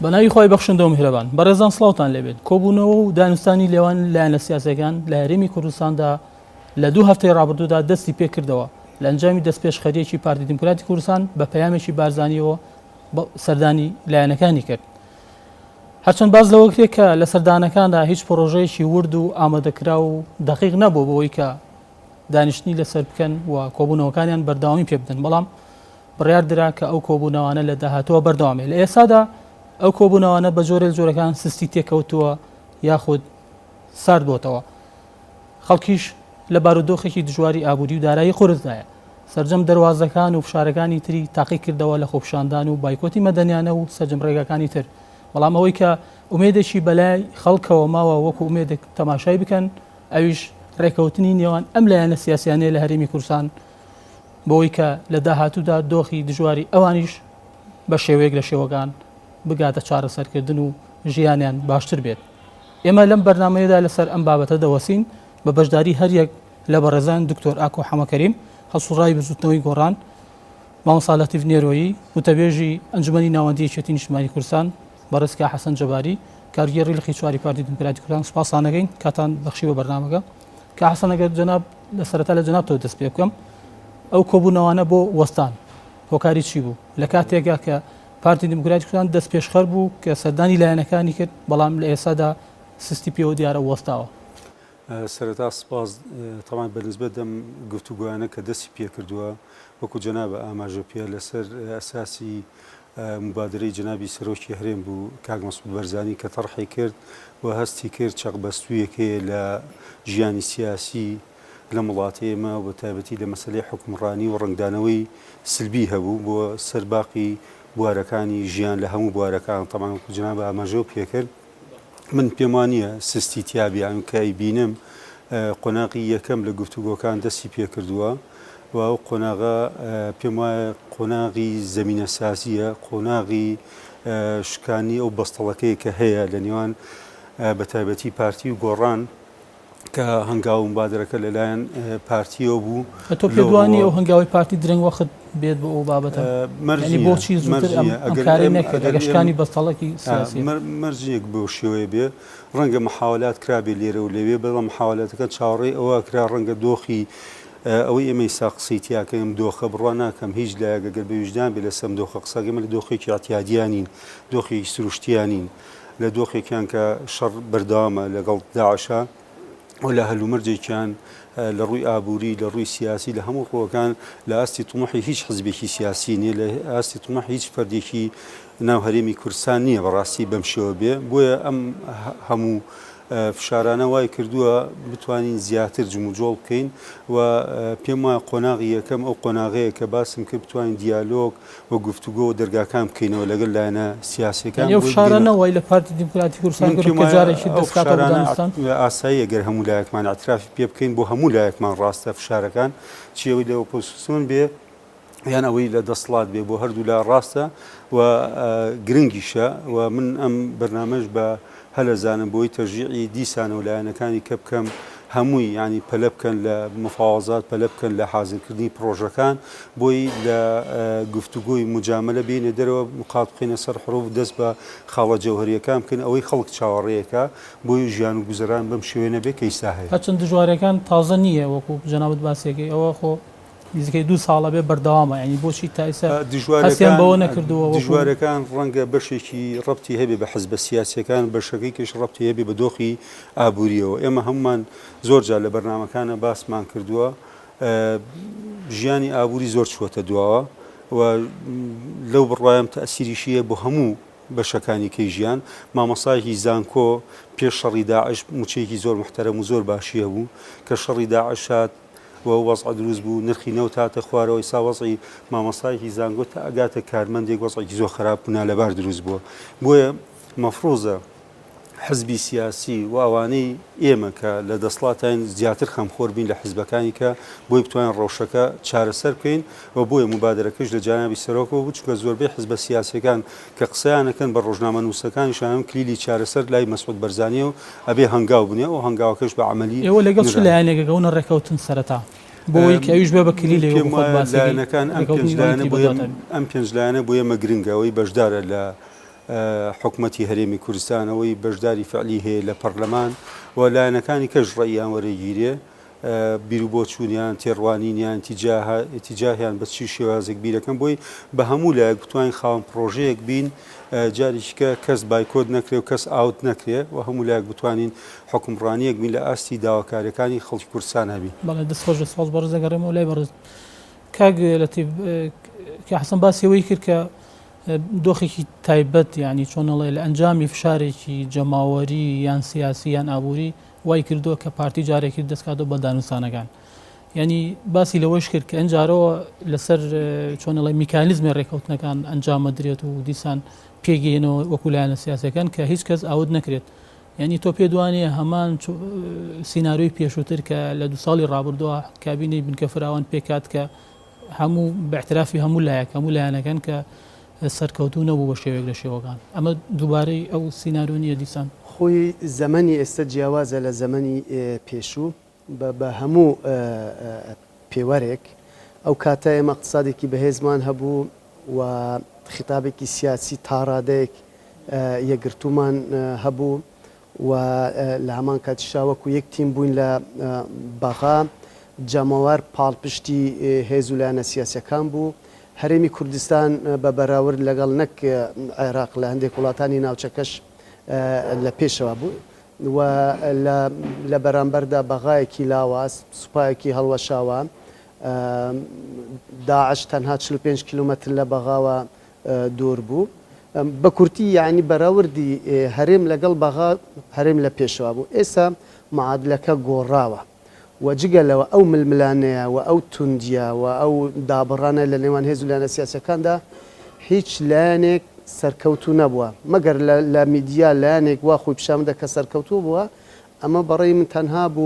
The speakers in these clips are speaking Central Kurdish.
بە ناوی خوای بەخشندە و میهرەبان. بەڕێزان سڵاوتان لێبێت. کۆبوونەوە و دانوستانی لێوان لایەنە سیاسیەکان لە هەرێمی کوردستاندا لە دوو هەفتەی ڕابردوودا دەستی پێکردەوە لە ئەنجامی دەستپێشخەریەکی پارتی دیموکراتی کوردستان بە پەیامێکی بارزانیەوە سەردانی لایەنەکانی کرد. هەرچەند باس لەوە کرێ کە لە سەردانەکاندا هیچ پڕۆژەیەکی ورد و ئامادەکراو و دەقیق نەبوو بۆ ئەوەی کە دانیشتنی لەسەر بکەن و کۆبوونەوەکانیان بەردەوامی پێ بدەن، بەڵام بڕیار درا کە ئەو کۆبوونەوانە لە داهاتووە بەردەوام بێت. لە ئێستادا ئەو کۆبوونەوانە بە جۆرێک لە جۆرەکان سستی تێکەوتووە یاخود سارد بۆتەوە. خەڵکیش لە بارودۆخێکی دژواری ئابووری و دارایی قورسدایە. سەرجەم دەروازەکان و فشارەکانی تری تاقی کردەوە لە خۆپیشاندان و بایکۆتی مەدەنیانە و سەرجەم ڕێگاکانی تر. بەڵام ئەوەی کە ئومێدێکی بەلای خەڵکەوە ماوە وەکو ئومێدێک تەماشای بکەن ئەویش ڕێکەوتنی نێوان ئەم لایەنە سیاسیانەیە لە هەرێمی کوردستان بەوەی کە لە داهاتوودا دۆخی دژواری ئەوانیش بە شێوەیەک لە شێوەکان بگاتە چارەسەرکردن و ژیانیان باشتر بێت. ئێمە لەم بەرنامەیەدا لەسەر ئەم بابەتە دەوەسین بە بەشداری هەریەک لە بەڕێزان دکتۆر ئاکۆ حەمەکەریم، هەڵسوڕاوی بزوتنەوەی گۆڕان، مامۆستا لەتیف نێرۆیی، وتەبێژی ئەنجومەنی ناوەندی یەکێتی نیشتمانی کوردستان، بەڕێز کا حەسەن جەباری، کارگێڕی لقی چواری پارتی دیموکراتی کوردستان، سوپاستان دەکەین کاتان بەخشی بە بەرنامەکە. کا حەسەن ئەگەر جەناب لە سەرەتا لە جەنابتەوە دەست پێ بکەم، ئەو کۆبوونەوانە بۆ وەستان هۆکاری چی بوو؟ لە کاتێکا کە پارتی دیموکراتی کوردستان دەستپێشخەر بوو کە سەردانی لایەنەکانی کرد، بەڵام لە ئێستادا سستی پێوە دیارە و وەستاوە. سەرەتا سپاس تەبعەن بە نسبەت دەم گفتوگۆیانە کە دەستی پێکردووە وەکو جەنابە ئاماژە پێ لەسەر ئەساسی موبادرەی جەنابی سەرۆکی هەرێم بوو کاک مەسعود بەرزانی کە تەڕحی کرد و هەستی کرد چەقبەستوویەک هەیە لە ژیانی سیاسی لەم وڵاتەی ئێمە و بە تایبەتی لە مەسەلەی حوکمڕانی و ڕەنگدانەوەی سلبی هەبوو بۆ سەر باقی بوارەکانی ژیان لە هەموو بوارەکان تەبعەن وەکو جەنابە ئاماژەو پێکرد من پێم وا نییە سستی تیا بێ یان کە ئەیبینم قۆناغی یەکەم لە گفتوگۆکان دەستی پێکردووە و ئەو قۆناغە پێم وایە قۆناغی زەمینەسازییە، قۆناغی شکانی ئەو بەستەڵەکەیە کە هەیە لە نێوان بە تایبەتی پارتی و گۆڕان. کە هەنگاو و مبادرەکە لەلایەن پارتیەوە بوو. تۆ پێت وا نییە ئەو هەنگاوەی پارتی درەنگ وەخت بێت بۆ ئەو بابەتە؟ یانی بۆچی زووتر ئەم کارەی نەکرد ئەگەر شکانی بەستەڵەکی سیاسییە؟ مەرج نییە بەو شێوەیە بێ، ڕەنگە محاوەلات کرابێ لێرە و لەوێ، بەڵام محاوەلاتەکان چاوەڕێی ئەوە کرا ڕەنگە دۆخی ئەوەی ئێمە ئیستا قسەی تیا کەین ئەم دۆخە بڕوا ناکەم هیچ لایەک ئەگەر بە ویژدان بێ لەسەر ئەم دۆخە قسە ئێمە لە دۆخێکی ئیعتیادیا نین، دۆخێکی سروشتیا نین. لە دۆخێکیان کە شەڕ بەردەوامە لەگەڵ داعشا و لە هەلومەرجێکیان لە ڕووی ئابووری لە ڕووی سیاسی لە هەموو ڕووەکان لە ئاستی طموحی هیچ حزبێکی سیاسی نییە لە ئاستی طموحی هیچ فەردێکی ناو هەرێمی کوردستان نییە بەڕاستی بەم شێوە بێ بۆیە ئەم هەموو فشارانە وای کردووە بتوانین زیاتر جموجۆڵ بکەین و پێم وایە قۆناغی یەکەم ئەو قۆناغەیە کە باسم کرد بتوانین دیالۆگ و گفتوگۆ و دەرگاکان بکەینەوە لەگەل لایەنە سیاسیەکان یانی ئەو فشارە نە وای لە پارتی دیموکراتی کوردستان کرد کە جارێکی دەست بکاتەوە بە دانوستان؟ ئاساییە گەر هەموو لایەکمان ئیعترافی پێ بکەین بۆ هەموو لایەکمان ڕاستە فشارەکان چی ئەوەی لە ئۆپۆزسیۆن بێ یان ئەوەی لە دەسڵات بێ بۆ هەردوو لا ڕاستە و گرنگیشە و من ئەم بەرنامەش بە هەلەزانم بۆی تەشجیعی دیسانەوە لایەنەکانی کە بکەم هەمووی یانی پەلە بکەن لە مفاوەزات پەلە بکەن لە حازرکردنی پڕۆژەکان بۆی لە گفتوگۆی موجامەلە بێینە دەرەوە نقاط بخەینە سەر حروف دەست بە خاڵە جەوهەریەکان بکەین ئەوەی خەڵک چاوەڕێیەکە بۆی ژیان و گوزەران بەم شێوەیە نەبێ کە ئیستا هەیە. هەرچەند دژواریەکان تازە نییە وەکو جەنابت باسیەکەی ئەوە خۆ نزیکەی دوو ساڵە بێ بەردەوامە یانی بۆچی تا ئیستا هەستیان بەوە نەکردووە وەکو. دژوارەکان ڕەنگە بەشێکی ڕەبتی هەبێ بە حزبە سیاسیەکان بەشەکەی کەش ڕەبتی هەبێ بە دۆخی ئابووریەوە ئێمە هەموومان زۆر جار لە بەرنامەکانە باسمان کردووە ژیانی ئابووری زۆر چووەتە دواوە و لەو بڕوایم تەئسیریشی هەیە بۆ هەموو بەشەکانی کەی ژیان مامۆستایەکی زانکۆ پێش شەڕی داعش موچەیەکی زۆر محتەرەم و زۆر باشی هەبوو کە شەڕی داعش هات و وەزع دروست بوو نرخی نەوت هاتە خوارەوە ئیستا وەزعی مامۆستایەکی زانکۆ تا ئەگاتە کارمەندێک وەزعێکی زۆر خراپ و نالەبار دروست بووە بۆیە مەفروزە حزبی سیاسی و ئەوانەی ئێمە کە لە دەسڵاتاین زیاتر خەمخۆر بین لە حزبەکانی کە بۆی بتوانین ڕەوشەکە چارەسەر بکەین و بۆیە موبادەرەکەش لە جانابی سەرۆکەوە بوو چونکە زۆربەی حزبە سیاسیەکان کە قسەیان ئەکەن بە ڕۆژنامەنووسەکانیش ئەڵێن کلیلی چارەسەر لای مەسعود بەرزانیە و ئەبێ هەنگاو بنێ ئەو هەنگاوەکەش بە عەمەلی ئێوە لەگەڵ چ لایەنێک ئەگەونە ڕێکەوتن سەرەتا بۆ ئەوەی کە ئەویش بێ بە کلیلێک پێم وایە لایەنەکان ئەم پێنج لایەنە بۆ ئەم پێنج لایەنە بۆ ئێمە گرنگە ئەوەی بەشدارە لە. حکومەتی هەرێمی کوردستان، ئەوەی بەشداری فعلی هەیە لە پەرلەمان و لایەنەکانی کەش ڕەئیان وەرەگیرێ، بیروبۆچوونیان، تێڕوانینیان، ئیتیجاهیان بە چی شێوازێک بیرەکەن بۆی بە هەموو لایەک بتوانین خاوەن پڕۆژەیەک بین جارێکی کە کەس بایکۆت نەکرێ و کەس out نەکرێ و هەموو لایەک بتوانین حوکمڕانییەک بین لە ئاستی داواکارییەکانی خەڵکی کوردستان هەبین. بەڵێ دەست خۆش بێت سپاس بەڕێز دەگەڕێمەوە لای بەڕێز کاک لەتیف کاک حەسەن باسی ئەوەی کرد کە دۆخێکی تایبەت یعنی چۆن ئەڵێ لە ئەنجامی فشارێکی جەماوەری یان سیاسی یان ئابووری وای کردووە کە پارتی جارێکی دەستکاتەوە بە دانوستانەکان ینی باسی لەوەش کرد کە ئەنجارەوە لەسەر چۆن ئەڵێ میکانیزمی ڕێککەوتنەکان ئەنجامە درێت و دیسان پێگەینەوە وەکو لایەنە سیاسەکان کە هیچ کەس out نەکرێت یانی تۆ پێت وانیە هەمان سیناریۆی پێشووتر کە لە دو ساڵی ڕابردووە کابینەی بنکە فراوان پێکات کە هەموو بەاعترافی هەموو لایەک هەموو لایەنەکان کە سەرکەوتوو نەبوو بە شێوەیەک لە شێوەکان ئەمە دووبارەی ئەو سیناریۆ نییە دیسان؟ خۆی زەمەنی ئێستا جیاوازە لە زەمەنی پێشوو بە هەموو پێوەرێک، ئەو کاتە ئێمە ئیقتسادێکی بەهێزمان هەبوو و خیتابێکی سیاسی تا ڕادەیەک یەکگرتوومان هەبوو و لە هەمان کاتیشا وەکو یەک تیم بووین لە بەغا، جەماوەر پاڵپشتی هێز و لایەنە سیاسیەکان بوو. هەرێمی کوردستان بە بەراورد لەگەڵ نەک عێراق لە هەندێک وڵاتانی ناوچەکەش لە پێشەوە بوو و لە بەرامبەردا بەغایەکی لاواز، سوپایەکی هەڵوەشاوە، داعش تەنها 45 کیلۆمەتر لە بەغاوە دوور بوو. بە کورتی یەعنی بەراوردی هەرێم لەگەڵ بەغا هەرێم لە پێشەوە بوو. ئێستا معادلەکە گۆڕاوە و جگە لەوە ئەو ململانێیە و ئەو توندییە و ئەو دابڕانە لە نێوان هێز و لایەنە سیاسییەکاندا هیچ لایەنێک سەرکەوتوو نەبووە. مەگەر لە میدیا لایەنێک وا خۆی پیشان بدات کە سەرکەوتوو بووە، ئەمە بەڕەی من تەنها بۆ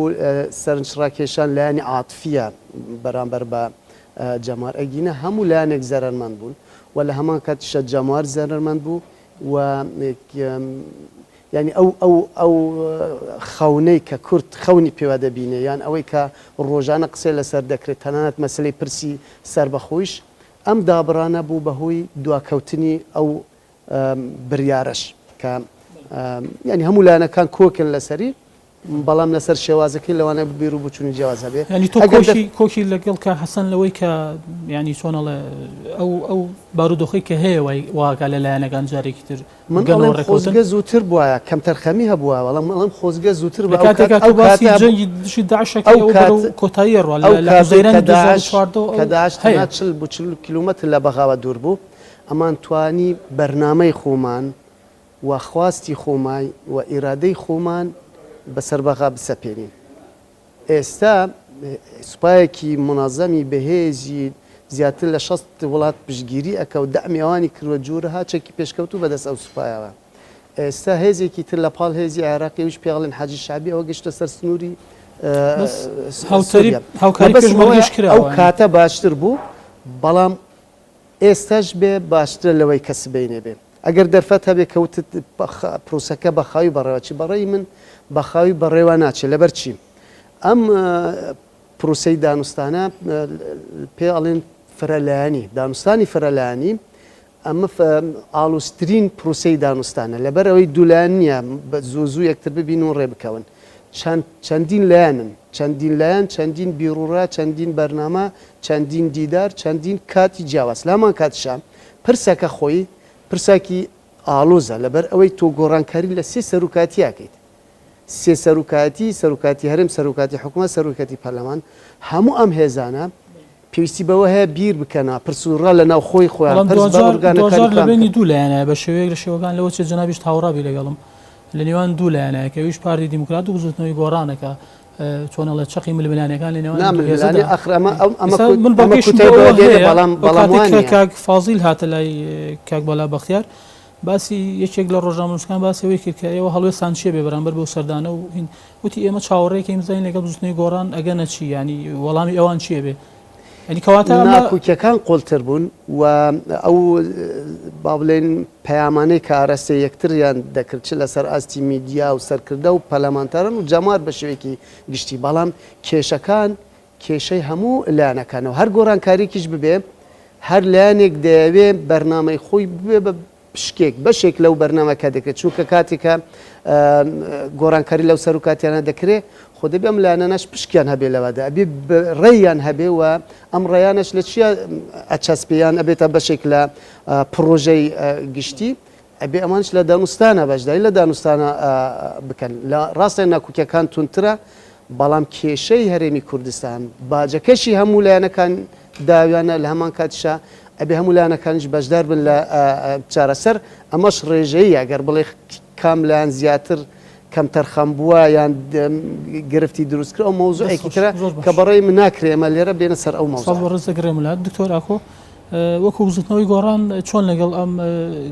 سەرنجڕاکێشان لایەنی عاتفییە بەرامبەر بە جەماوەر ئەگینا هەموو لایەنێک زەرەرمەند بوون و لە هەمان کاتیشا جەماوەر زەرەرمەند بوو و یانی ئەو ئەو ئەو خەونەی کە کورد خەونی پێوە دەبینێ یان ئەوەی کە ڕۆژانە قسەی لەسەر دەکرێت تەنانەت مەسەلەی پرسی سەربەخۆیش ئەم دابڕانە بوو بە هۆی دواکەوتنی ئەو بریارەش کە یانی هەموو لایەنەکان کۆکن لەسەری بەڵام لەسەر شێوازەکەی لەوانەیە بیر و بۆچوونی جیاواز هەبێ. یانی تۆ کۆکی کۆکی لەگەڵ کاک حەسەن لەوەی کە یانی چۆن ئەڵێ ئەو ئەو بارودۆخەی کە هەیە وای واکا لە لایەنەکان جارێکی تر من بگەنەوە ئەڵێم ڕێکەوتن؟ خۆزگە زووتر بوایە کەمتەرخەمی هەبووایە بەڵام ئەڵێم خۆزگە زووتر لە بوو ئەو کات کاتێکا تۆ ئەو باسی کاتە جەنگی دژی داعش ئەکەی ئەو ئەوە کات بەرەو کۆتایی ئەڕوا ئەو لە لە کاتەی کە حوزەیرانی داعش 2014 کە ئەو داعش هەیە. تەنها 40 بوو 40 کیلۆمەتر لە بەغاوە دوور بوو ئەمان توانی بەرنامەی خۆمان و خواستی خۆمای و ئیرادەی خۆمان بەسەر بەغا بسەپێنین. ئێستا سوپایەکی مونەزەمی بەهێزی زیاتر لە 60 وڵات پشتگیری ئەکا و دەعمی ئەوانی کردوە جورەها چەکی پێشکەوتوو بەدەست ئەو سوپایەوە. ئێستا هێزێکی تر لە پاڵ هێزی عێراقی ئەویش پێ ئەڵێن حاجی شەعبی ئەوە گەشتە سەر سنووری بەس هاوتەریب سووریا. هاوکاری مەبەستم ئەوەیە پێشمەرگەش ئەو کراوە یانی. کاتە باشتر بوو بەڵام ئێستاش بێ باشترە لەوەی کە سبەینێ بێ. ئەگەر دەرفەت هەبێ کە وتت پرۆسەکە بە خاوی بەڕێوە چی، بەڕەی من بە خاوی بەڕێوە ناچێ. لەبەر چی؟ ئەم پرۆسەی دانوستانە پێ ئەڵێن فرەلایەنی، دانوستانی فرەلایەنی، ئەمە ئاڵوزترین پرۆسەی دانوستانە، لەبەر ئەوەی دوولایەن نییە زوو زوو یەکتر ببین و ڕێ بکەون. چەند چەندین لایەنن، چەندین لایەن، چەندین بیروڕا، چەندین بەرنامە، چەندین دیدار، چەندین کاتی جیاواز. لە هەمان کاتیشا پرسەکە خۆی پرساکی ئاڵۆزە، لەبەر ئەوەی تۆ گۆڕانکاری لە سێ سەرۆکایەتی ئەکەیت. سێ سەرۆکایەتی، سەرۆکایەتی هەرێم، سەرۆکایەتی حکومەت، سەرۆکایەتی پەرلەمان، هەموو ئەم هێزانە پێویستی بەوە هەیە بیر بکەنەوە، پرس و ڕا لە ناوخۆی خۆیان، بەڵام پرس بە دواجار ئۆرگانەکانی دواجار لە خۆیان بەینی بکەن. دوو لایەنە بە شێوەیەک لە شێوەکان لەوە چێت جەنابیشت هاوڕا بی لەگەڵم لە نێوان دوو لایەنە کە ئەویش پارتی دیموکرات و بزوتنەوەی گۆڕانە کە چۆن ئەڵێ چەقی ململانێکان لە نێوان نا دوو هێزەدا ململانێ ئاخر ئەمە ئەم ئەمە ئێستا کۆ من ئەمە بەڵگەیشم بۆ کوتای ئەوە بەوە دێنێ هەیە بەڵام ئەو بەڵام کاتێک وا کە نییە. کاک فازیل هاتە لای کاک بەلا بەختیار باسی یەکێک لە ڕۆژنامەنووسەکان باسی ئەوەی کرد کە ئێوە هەڵوێستان چییە بێ بەرامبەر بەو سەردانە و هین وتی ئێمە چاوەڕێکەین بزانین لەگەڵ بزوتنەوەی گۆڕان ئەگەنە چی یانی وەڵامی ئەوان چییە بێ یانی کەواتە ئەمە ناکۆکیەکان قوڵتر بوون و ئەو با بڵێین پەیامانەی کە ئاراستەی یەکتریان دەکرد چ لەسەر ئاستی میدیا و سەرکردە و پەرلەمانتاران و جەماوەر بە شێوەیەکی گشتی بەڵام کێشەکان کێشەی هەموو لایەنەکانە و هەر گۆڕانکاریەکیش ببێ هەر لایەنێک دەیەوێ بەرنامەی خۆی ببێ بە. پشکێک، بەشێک لەو بەرنامەکە دەکرێت، چونکە کاتێک کە گۆڕانکاری لەو سەرۆکاتیانە دەکرێ، خۆ دەبێ ئەم لایەنانەش پشکیان هەبێ لەوەدا، ئەبێ ڕێیان هەبێ و ئەم ڕێیانەش لە چیا ئەچەسپێ یان ئەبێتە بەشێک لە پڕۆژەی گشتی، ئەبێ ئەمانیش لە دانوستانە بەشداری لە دانوستانە بکەن. لە ڕاستە ناکۆکیەکان توندترە، بەڵام کێشەی هەرێمی کوردستان باجەکەشی هەموو لایەنەکان داویانە، لە هەمان کاتیشا ئەبێ هەموو لایەنەکانیش بەشدار بن لە چارەسەر، ئەمەش ڕێژەییە، گەر بڵێ کام لایەن زیاتر کەمتەرخەم بووە یان گرفتی دروست کرد ئەو مەوزوعێکی ترە کە بەڕێی من ناکرێ ئێمە لێرە بێنە سەر ئەو مەوزوعە. سپاس بۆ ڕێزت ڕێمولا. دکتۆر ئاکۆ وەکو بزوتنەوەی گۆڕان چۆن لەگەڵ ئەم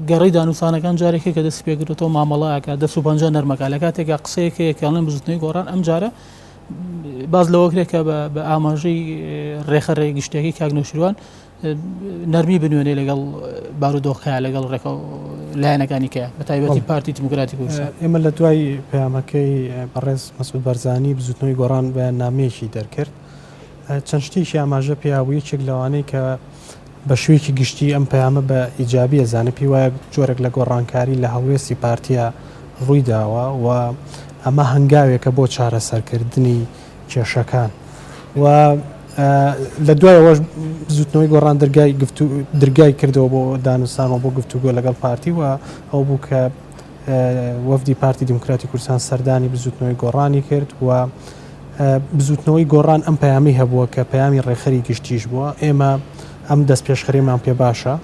گەڕی دانوسانەکان جارێکە کە دەستی پێکردوەوە مامەڵە ئەکا دەست و پەنجە نەرمەکە لە کاتێکا قسەیەک هەیە کە ئەڵێن بزوتنەوەی گۆڕان ئەم جارە باس لەوە کرێ کە بە ئاماژەی ڕێخەرە گشتیەکەی کاک نەوشیروان نەرمی بنوێنێ لەگەڵ بارودۆخەکە لەگەڵ ڕێکە لایەنەکانی کە بە تایبەتی پارتی دیموکراتی کوردستان. ئێمە لە دوای پەیامەکەی بەڕێز مەسعود بەرزانی بزوتنەوەی گۆڕان بەیاننامەیەکی دەرکرد چەند شتێکی ئاماژە پێیا بوو یەکێک لەوانەی کە بە شوێکی گشتی ئەم پەیامە بە ئیجابی ئەزانێ پێی وایە جۆرێک لە گۆڕانکاری لە هەڵوێستی پارتیە ڕووی داوە و ئەمە هەنگاوێکە بۆ چارەسەرکردنی کێشەکان و لە دوای ئەوەش بزوتنەوەی گۆڕان دەرگای درگای کردەوە بۆ دانوستان و بۆ گفتوگۆ لەگەڵ پارتی و ئەو بوو کە وەفدی پارتی دیموکراتی کوردستان سەردانی بزوتنەوەی گۆڕانی کرد و بزوتنەوەی گۆڕان ئەم پەیامی هەبووە کە پەیامی ڕێکخەری گشتیش بووە ئێمە ئەم دەست پێشخەریمان پێ باشە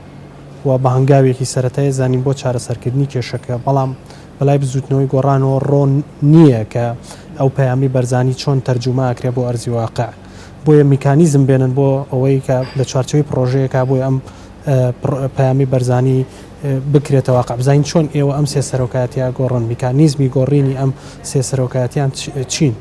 و بە هەنگاوێکی سەتای زانین بۆ چارەسەرکردنی کێشەکە بەڵام بەلای بزوتنەوەی گۆڕانەوە ڕۆن نییە کە ئەو پەیامی بەرزانی چۆن تەرجومە ئەکرێ بۆ ئەرزی واقع بۆیە میکانیزم بێنن بۆ ئەوەی کە لە چوارچێوەی پڕۆژەیەکا بۆیە ئەم پەیامی بەرزانی بکرێتە واقع بزانین چۆن ئێوە ئەم سێ سەرۆکایەتیە گۆڕن میکانیزمی گۆڕینی ئەم سێ سەرۆکایەتیان چین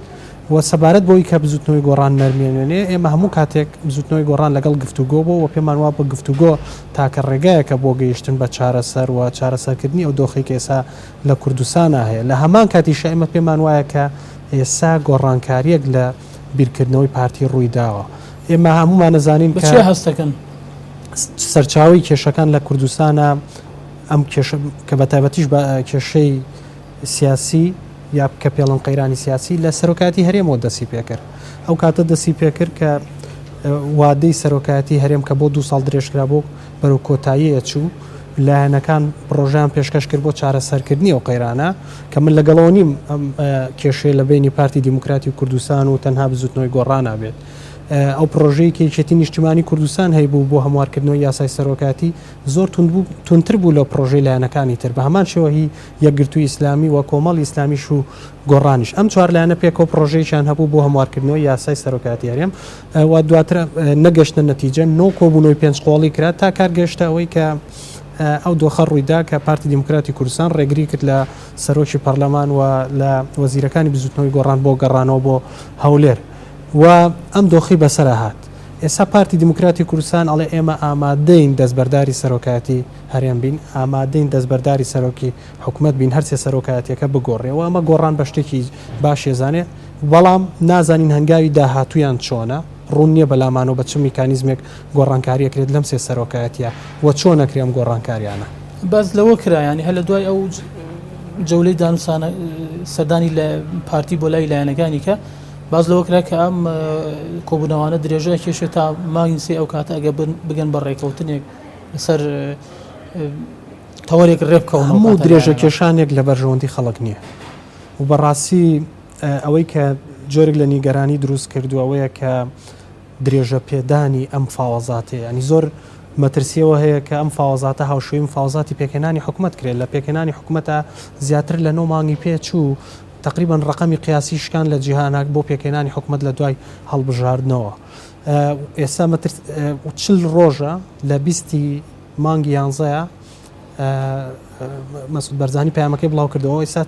و سەبارەت بۆی کە بزوتنەوەی گۆڕان نەرمیێنێ ئێمە هەموو کاتێک بزوتنەوەی گۆڕان لەگەڵ گفتوگۆ بۆ و پێمان وا بە گفتوگۆ تاکە ڕێگایەکە بۆ گەیشتن بە چارەسەر و چارەسەرکردنی ئەو دۆخی کە ئێستا لە کوردستانە هەیە لە هەمان کاتیشە ئێمە پێمان وایە کە ئێستا گۆڕانکاریەک لە بیرکردنەوەی پارتی ڕووی داوە ئێمە هەموومان ئەزانین کە بە چی هەستەکەن؟ سەرچاوەی کێشەکان لە کوردستانە ئەم کێشە کە بە تایبەتیش بە کێشەی سیاسی یا کە پێڵن قەیرانی سیاسی لە سەرۆکایەتی هەرێمەوە دەستی پێکرد ئەو کاتە دەستی پێکرد کە وادەی سەرۆکایەتی هەرێم کە بۆ دو ساڵ درێژکرا بۆ بەرەو کۆتاییە چوو لایەنەکان پڕۆژەیان پێشکەش کرد بۆ چارەسەرکردنی ئەو قەیرانە کە من لەگەڵەوە نیم ئەم کێشەیە لە بەینی پارتی دیموکراتی کوردستان و تەنها بزوتنەوەی گۆڕانا بێت. ئەو پڕۆژەی کە یەکێتی نیشتیمانی کوردستان هەیبوو بۆ هەموارکردنەوەی یاسای سەرۆکایەتی زۆر توند بوو توندتر بوو لە پڕۆژەی لایەنەکانی تر بە هەمان شێوە هی یەکگرتووی ئیسلامی و کۆمەڵی ئیسلامیش و گۆڕانیش ئەم چوار لایەنە پێکەوە پڕۆژەیەکیان هەبوو بۆهەموارکردنەوەی یاسای سەرۆکایەتی هەرێم و دواتر نەگەشتنە نەتیجە نۆ کۆبوونەوەی پێنج قۆڵی کرا تا کار گەشتە ئەوەی کە ئەو دۆخە ڕوویدا کە پارتی دیموکراتی کوردستان ڕێگری کرد لە سەرۆکی پەرلەمان و لە وەزیرەکانی بزوتنەوەی گۆڕان بۆ گەڕانەوە بۆ هەولێر و ئەم دۆخی بەسەرا هات. ئێستا پارتی دیموکراتی کوردستان ئەڵێ ئێمە ئامادەین دەستبەرداری سەرۆکایەتی هەرێم بین، ئامادەین دەستبەرداری سەرۆکی حکومەت بین، هەرسێ سەرۆکایەتیەکە بگۆڕێ و ئەمە گۆڕان بە شتێکی باش ئەزانێ، بەڵام نازانین هەنگاوی داهاتوویان چۆنە، ڕوون نییە بەلامانەوە بە چ میکانیزمێک گۆڕانکاری ئەکرێت لەم سێ سەرۆکایەتیە و چۆن ئەکرێ ئەم گۆڕانکاریانە. باس لەوە کرا یانی هەر لە دوای ئەو جەولەی دانوسانە سەردانی لە پارتی بۆ لای لایەنەکانی کە باس لەوە کرا کە ئەم کۆبوونەوانە درێژە کێشێت تا مانگی سێ ئەو کاتە ئەگە بگەن بە ڕێکەوتنێک لەسەر تەوەرێک ڕێ بکەون هەموو درێژە کێشانێک لە بەرژەوەندی خەڵک نییە و بەڕاستی ئەوەی کە جۆرێک لە نیگەرانی دروست کردووە ئەوەیە کە درێژە پێدانی ئەم مفاوەزاتەیە یانی زۆر مەترسیەوە هەیە کە ئەم مفاوەزاتە هاوشێوەی مفاوەزاتی پێکهێنانی حکومەت کرێت لە پێکهێنانی حکومەتە زیاتر لە نۆ مانگی پێ چوو تقریبا ڕقەمی قیاسی شکان لە جیهانە بۆ پێکهێنانی حکومەت لە دوای هەڵبژاردنەوە ئێستا مەترس چل ڕۆژە لە بیستی مانگی یانزەیە مەسعود بەرزانی پەیامەکەی بڵاو کردەوە ئێستا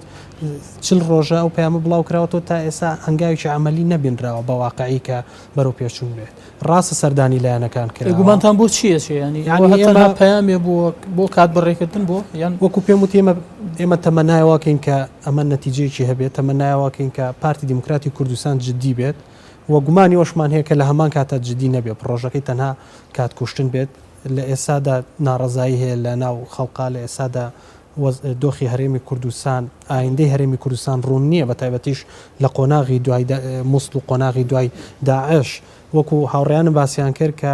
چل ڕۆژە ئەو پەیامە بڵاو کراوەتەوە تا ئێستا هەنگاوێکی عملی نەبینراوە بە واقعی کە بەرەو پێشچوون بێت ڕاستە سەردانی لایەنەکان کراوە گومانتان بۆ چییە چێ ینی یعنی ئێمە پەیامێ بووە بۆ کات بەڕێکردن بۆ یان وەکو پێم وت ئێمە ئێمە تەمەنایەوەکەین کە ئەمە نەتیجەیەکی هەبێت تەمەنایەوەکەین کە پارتی دیموکراتی کوردستان جددی بێت و گومانی ئەوشمان هەیە کە لە هەمان کاتە جددی نەبێت پڕۆژەکەی تەنها کات کوشتن بێت. لە ئێستادا ناڕەزایی هەیە لە ناو خەڵقا، لە ئێستادا دۆخی هەرێمی کوردستان، ئایندەی هەرێمی کوردستان ڕوون نییە، بە تایبەتیش لە قۆناغی دوای موسڵ و قۆناغی دوای داعش، وەکو هاوڕێیانم باسیان کرد کە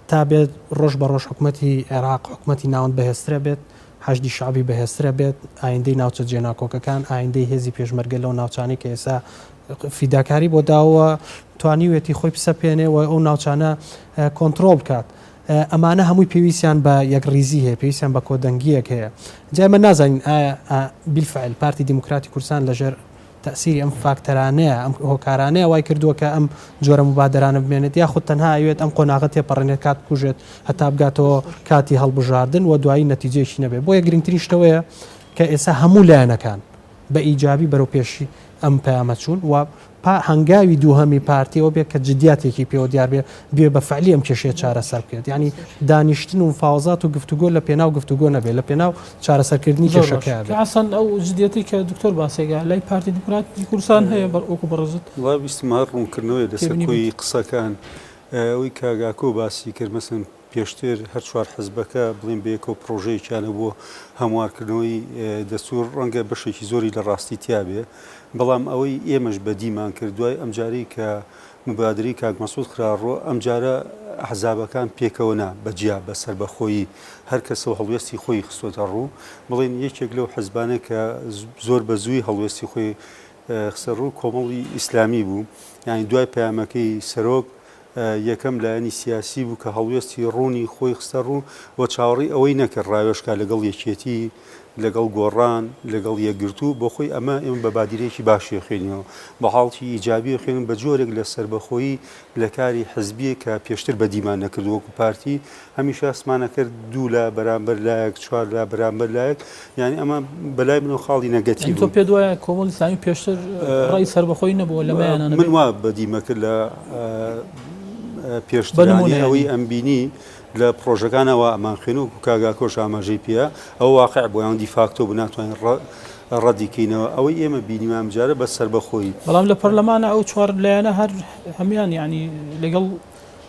تا بێت ڕۆژ بە ڕۆژ حکومەتی عێراق، حکومەتی ناوەند بەهێزترە بێت، حەشدی شەعبی بەهێزترە بێت، ئایندەی ناوچە جێناکۆکەکان، ئایندەی هێزی پێشمەرگە لەو ناوچانەی کە ئێستا فیداکاری بۆ داوە توانیوێتی خۆی بسەپێنێ و ئەو ناوچانە کۆنترۆڵ بکات. ئەمانە هەمووی پێویستیان بە یەکڕیزی هەیە، پێویستیان بە کۆدەنگییەک هەیە. جا ئێمە نازانین ئایا بیلفعل پارتی دیموکراتی کوردستان لەژێر تەئسیری ئەم فاکتەرانەیە، ئەم هۆکارانەیە وای کردووە کە ئەم جۆرە موبادەرانە بمێنێت یاخود تەنها ئەیەوێت ئەم قۆناغە تێپەڕێنێت کات بکوژێت هەتا بگاتەوە کاتی هەڵبژاردن و دوایی نەتیجەیەکی نەبێت. بۆیە گرنگترین شت ئەوەیە کە ئێستا هەموو لایەنەکان بە ئیجابی بەرەو پێشی ئەم پەیامە چوون و پا هەنگاوی دووهەمی پارتی ئەوە بێت کە جدیاتێکی پێوە دیار بێ بێ بە فعلی ئەم کێشەیە چارەسەر بکرێت یعنی دانیشتن و مفاوەزات و گفتوگۆ لە پێناو گفتوگۆ نەبێت لە پێناو چارەسەرکردنی زۆر باش کێشەکەیا بێت. حەسەن ئەو جدیەتەی کە دکتۆر باسێکا لای پارتی دیموکراتی کوردستان هەیە بەر وەکو بەڕێزت وەڵا ویستم هەر ڕوونکردنەوەیە لەسەر تێبینی کۆی بێت. قسەکان ئەوەی کاک ئاکۆ باسی کرد مەسەن پێشتر هەر چوار حزبەکە بڵێن بەیەکەوە پڕۆژەیەکیان هەبوو هەموارکردنەوەی دەستور ڕەنگە بەشێکی زۆری لە ڕاستی تیابێ بەڵام ئەوەی ئێمەش بەدیمان کرد دوای ئەمجارەی کە موبادرەی کاک مەسعود خراڕۆ ئەمجارە ئەحزابەکان پێکەوە نا بە جیا بە سەربەخۆیی هەر کەسە و هەڵوێستی خۆی خستۆتە ڕوو بڵێن یەکێک لەو حزبانە کە زۆر بە زووی هەڵوێستی خۆی خستە ڕوو کۆمەڵی ئیسلامی بوو یانی دوای پەیامەکەی سەرۆک یەکەم لایەنی سیاسی بوو کە هەڵوێستی ڕوونی خۆی خستە ڕوو و چاوەڕێی ئەوەی نەکرد ڕاوێژ بکات لەگەڵ یەکێتی، لەگەڵ گۆڕان، لەگەڵ یەکگرتوو، بۆ خۆی ئەمە ئێمە بە بادیرەیەکی باشی ئەخوێنینەوە، بە حاڵەتی ئیجابی ئەخوێنین، بە جۆرێک لە سەربەخۆیی لە کاری حزبییە کە پێشتر بەدیمان نەکردووە وەکو پارتی هەمیشە هەستمان ئەکرد دوو لا بەرامبەر لایەک، چوار لا بەرامبەر لایەک، یانی ئەمە بەلای منەوە خاڵی نەگەتیڤ یانی تۆ بوو. پێت وایە کۆمەڵی ئیسلامی پێشتر ڕای سەربەخۆی نەبووە لەمەیانا من نەبێت؟ وا بەدیمە کرد لە بە پێشترانی نموونە ئەوەی یانی. ئەمبینی لە پڕۆژەکانا وا ئەمان خوێن وەکو کاک ئاکۆش ئاماژەی پێیا ئەوە واقع بوو یان دیفاکتۆ بوو ناتوانین ڕەدی کەینەوە ئەوەی ئێمە بینیمان ئەمجارە بە سەربەخۆیی. بەڵام لە پەرلەمانا ئەو چوار لایەنە هەر هەموویان یانی لەگەڵ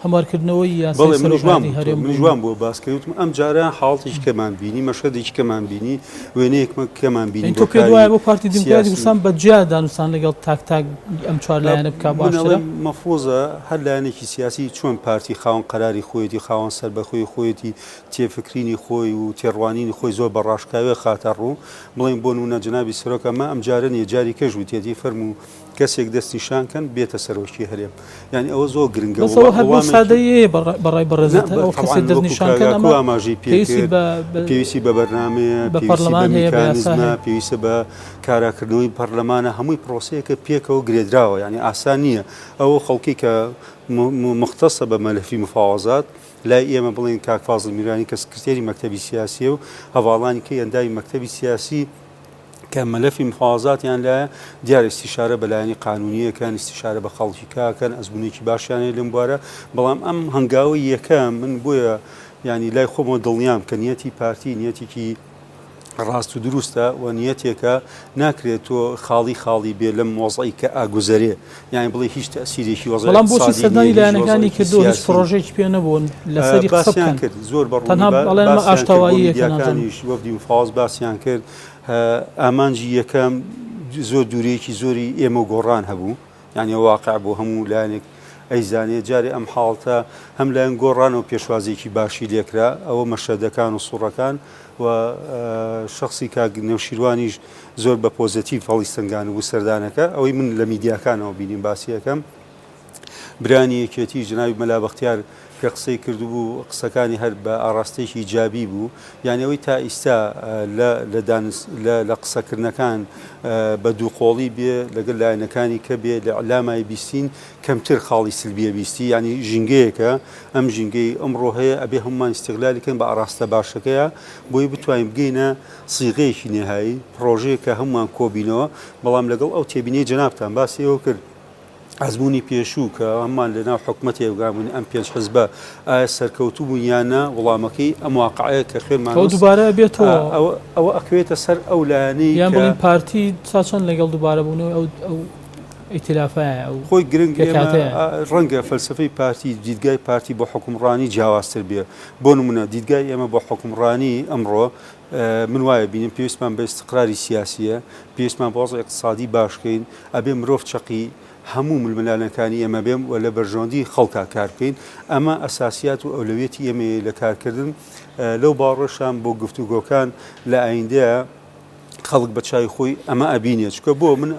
هەموارکردنەوەی یاسای بەڵێ منیش وام سەرۆکایەتی وتووە هەرێم منیش بوون. وام بۆ باس کرد وتم ئەم جارە حاڵەتێکی کەمان بینی مەشهەدێکی کەمان بینی وێنەیەکمە کەمان بینی یانی بۆ تۆ پێت کاری وایە بۆ پارتی دیموکراتی سیاسی. کوردستان بە جیا دانوستان لەگەڵ تاک تاک ئەم چوار لایەنە بکا من باشترە؟ ئەڵێم مەفروزە هەر لایەنێکی سیاسی چۆن پارتی خاوەن قەراری خۆیەتی خاوەن سەربەخۆی خۆیەتی تێفکرینی خۆی و تێڕوانینی خۆی زۆر بە ڕاشکاوێ خاتە ڕوو بڵێن بۆ نمونە جەنابی سەرۆک ئەمە ئەم جارە نیە جاری کەش وتیەتی فەرموو کەسێک دەستنیشان کەن بێتە سەرۆکی هەرێم یانی ئەوە زۆر گرنگە بەس ئەوە هەر بەو وەڵامێکی سادەییەیە بە ڕای نا بەڕێزت بە ئەو تەبعەن کەسێک وەکو دەستنیشان کاک کەن ئاکۆ ئەمە ئاماژەی پێ پێویستی کرد بە بە پێویستی بە بەرنامەیە بە پێویستی بە پەرلەمان هەیە بە یاسا میکانیزمە هەیە. پێویستە بە کاراکردنەوەی پەرلەمانە هەمووی پرۆسەیەکە پێکەوە گرێدراوە یانی ئاسان نییە ئەو خەڵکی کە مختصە بە مەلەفی مفاوەزات لای ئێمە بڵێن کاک فازڵ میرانی کە سکرتێری مەکتەبی سیاسیە و هەڤاڵانی کەی ئەندامی مەکتەبی سیاسی کە مەلەفی مفاوەزاتیان لایە، دیارە ئیستیشارە بە لایەنی قانونی ئەکەن، ئیستیشارە بە خەڵکی کە ئەکەن، ئەزموونێکی باشیان هەیە لەم بوارە، بەڵام ئەم هەنگاوەی یەکەم من بۆیە یانی لای خۆمەوە دڵنیام کە نیەتی پارتی نیەتێکی ڕاست و دروستە و نیەتێکە ناکرێت تۆ خاڵی خاڵی بێ لەم وەزعی کە ئاگوزەرێ یانی بڵێ هیچ تەئسیرێکی وەزعی بەڵام بۆچی ئیقتسادی نییە سەردانی هیچ لایەنەکانی وەزعێکی کردووە هیچ سیاسی پڕۆژەیەکی پێ نەبوون لەسەری قسە باسیان بکەن کرد زۆر بە ڕوونی تەنها ئەڵێن ئەمە باسیان کرد بۆ ئاشتەواییەکە نازانم. میدیاکانیش وەفدی مفاوەز باسیان کرد ئامانجی یەکەم زۆر دوورێکی زۆری ئێمە و گۆڕان هەبوو یانی واقع بۆ هەموو لایەنێک ئەیزانێ جارێ ئەم حاڵتە هەم لایەن گۆڕانەوە پێشوازێکی باشی لێکرا ئەوە مەشەدەکان و سوڕەکان و شخصی کاک نەوشیروانیش زۆر بە پۆزەتیڤ هەڵیسەنگان بوو سەردانەکە ئەوەی من لە میدیاکانەوە بینیم باسیەکەم برانی یەکێتی جەنابی مەلا بەختیار کە قسەی کردبوو قسەکانی هەر بە ئاڕاستەیەکی ئیجابی بوو یانی ئەوەی تا ئیستا لە لە دانس لە لە قسەکردنەکان بە دووقۆڵی بێ لەگەل لایەنەکانی کە بێ لە ئیعلامای بیستین کەمتر خاڵی سلبیە بیستی یانی ژینگەیەکە ئەم ژینگەی ئەمڕۆ هەیە ئەبێ هەمومان ئیستغلالی کەین بە ئاڕاستە باشەکەیە بۆی بتوانین بگەینە سیغەیەکی نهایی پڕۆژەیەک کە هەمومان کۆبینەوە بەڵام لەگەڵ ئەو تێبینیەی جەنابتان باسی ئەوە کرد ئەزموونی پێشوو کە هەموومان لەناو حکومەتێکدا بووین ئەم پێنج حزبە ئایا سەرکەوتوو بوون یان نا وڵامەکەی ئەم واقعەیە کە خوێنمان ئەوە وست دووبارە بێتەوە ئەوە ئەوە ئەکەوێتە سەر ئەو لایەنەی یان کە بڵێین پارتی تا چەند لەگەڵ دووبارە بوونەوەی ئەو ئەو. ئیتلافایە ئەو خۆی گرنگ ئێمە پێکهاتەیە. ڕەنگە فەلسەفەی پارتی دیدگای پارتی بۆ حوکمڕانی جیاوازتر بێ بۆ نمونە دیدگای ئێمە بۆ حوکمڕانی ئەمڕۆ من وایە بینم پێویستمان بە ئیستقراری سیاسیە پێویستمان بە وەزعی ئیقتسادی باش کەین ئەبێ مرۆڤ چەقی هەموو ململانێکانی ئێمە بێم و لە بەرژەوەندی خەڵکا کار بکەین ئەمە ئەساسیات و ئەولەویەتی ئێمەیە لە کارکردن لەو باوەڕەشام بۆ گفتوگۆکان لە ئایندەیە خەڵک بە چاوی خۆی ئەمە ئەبینێ چکە بۆ من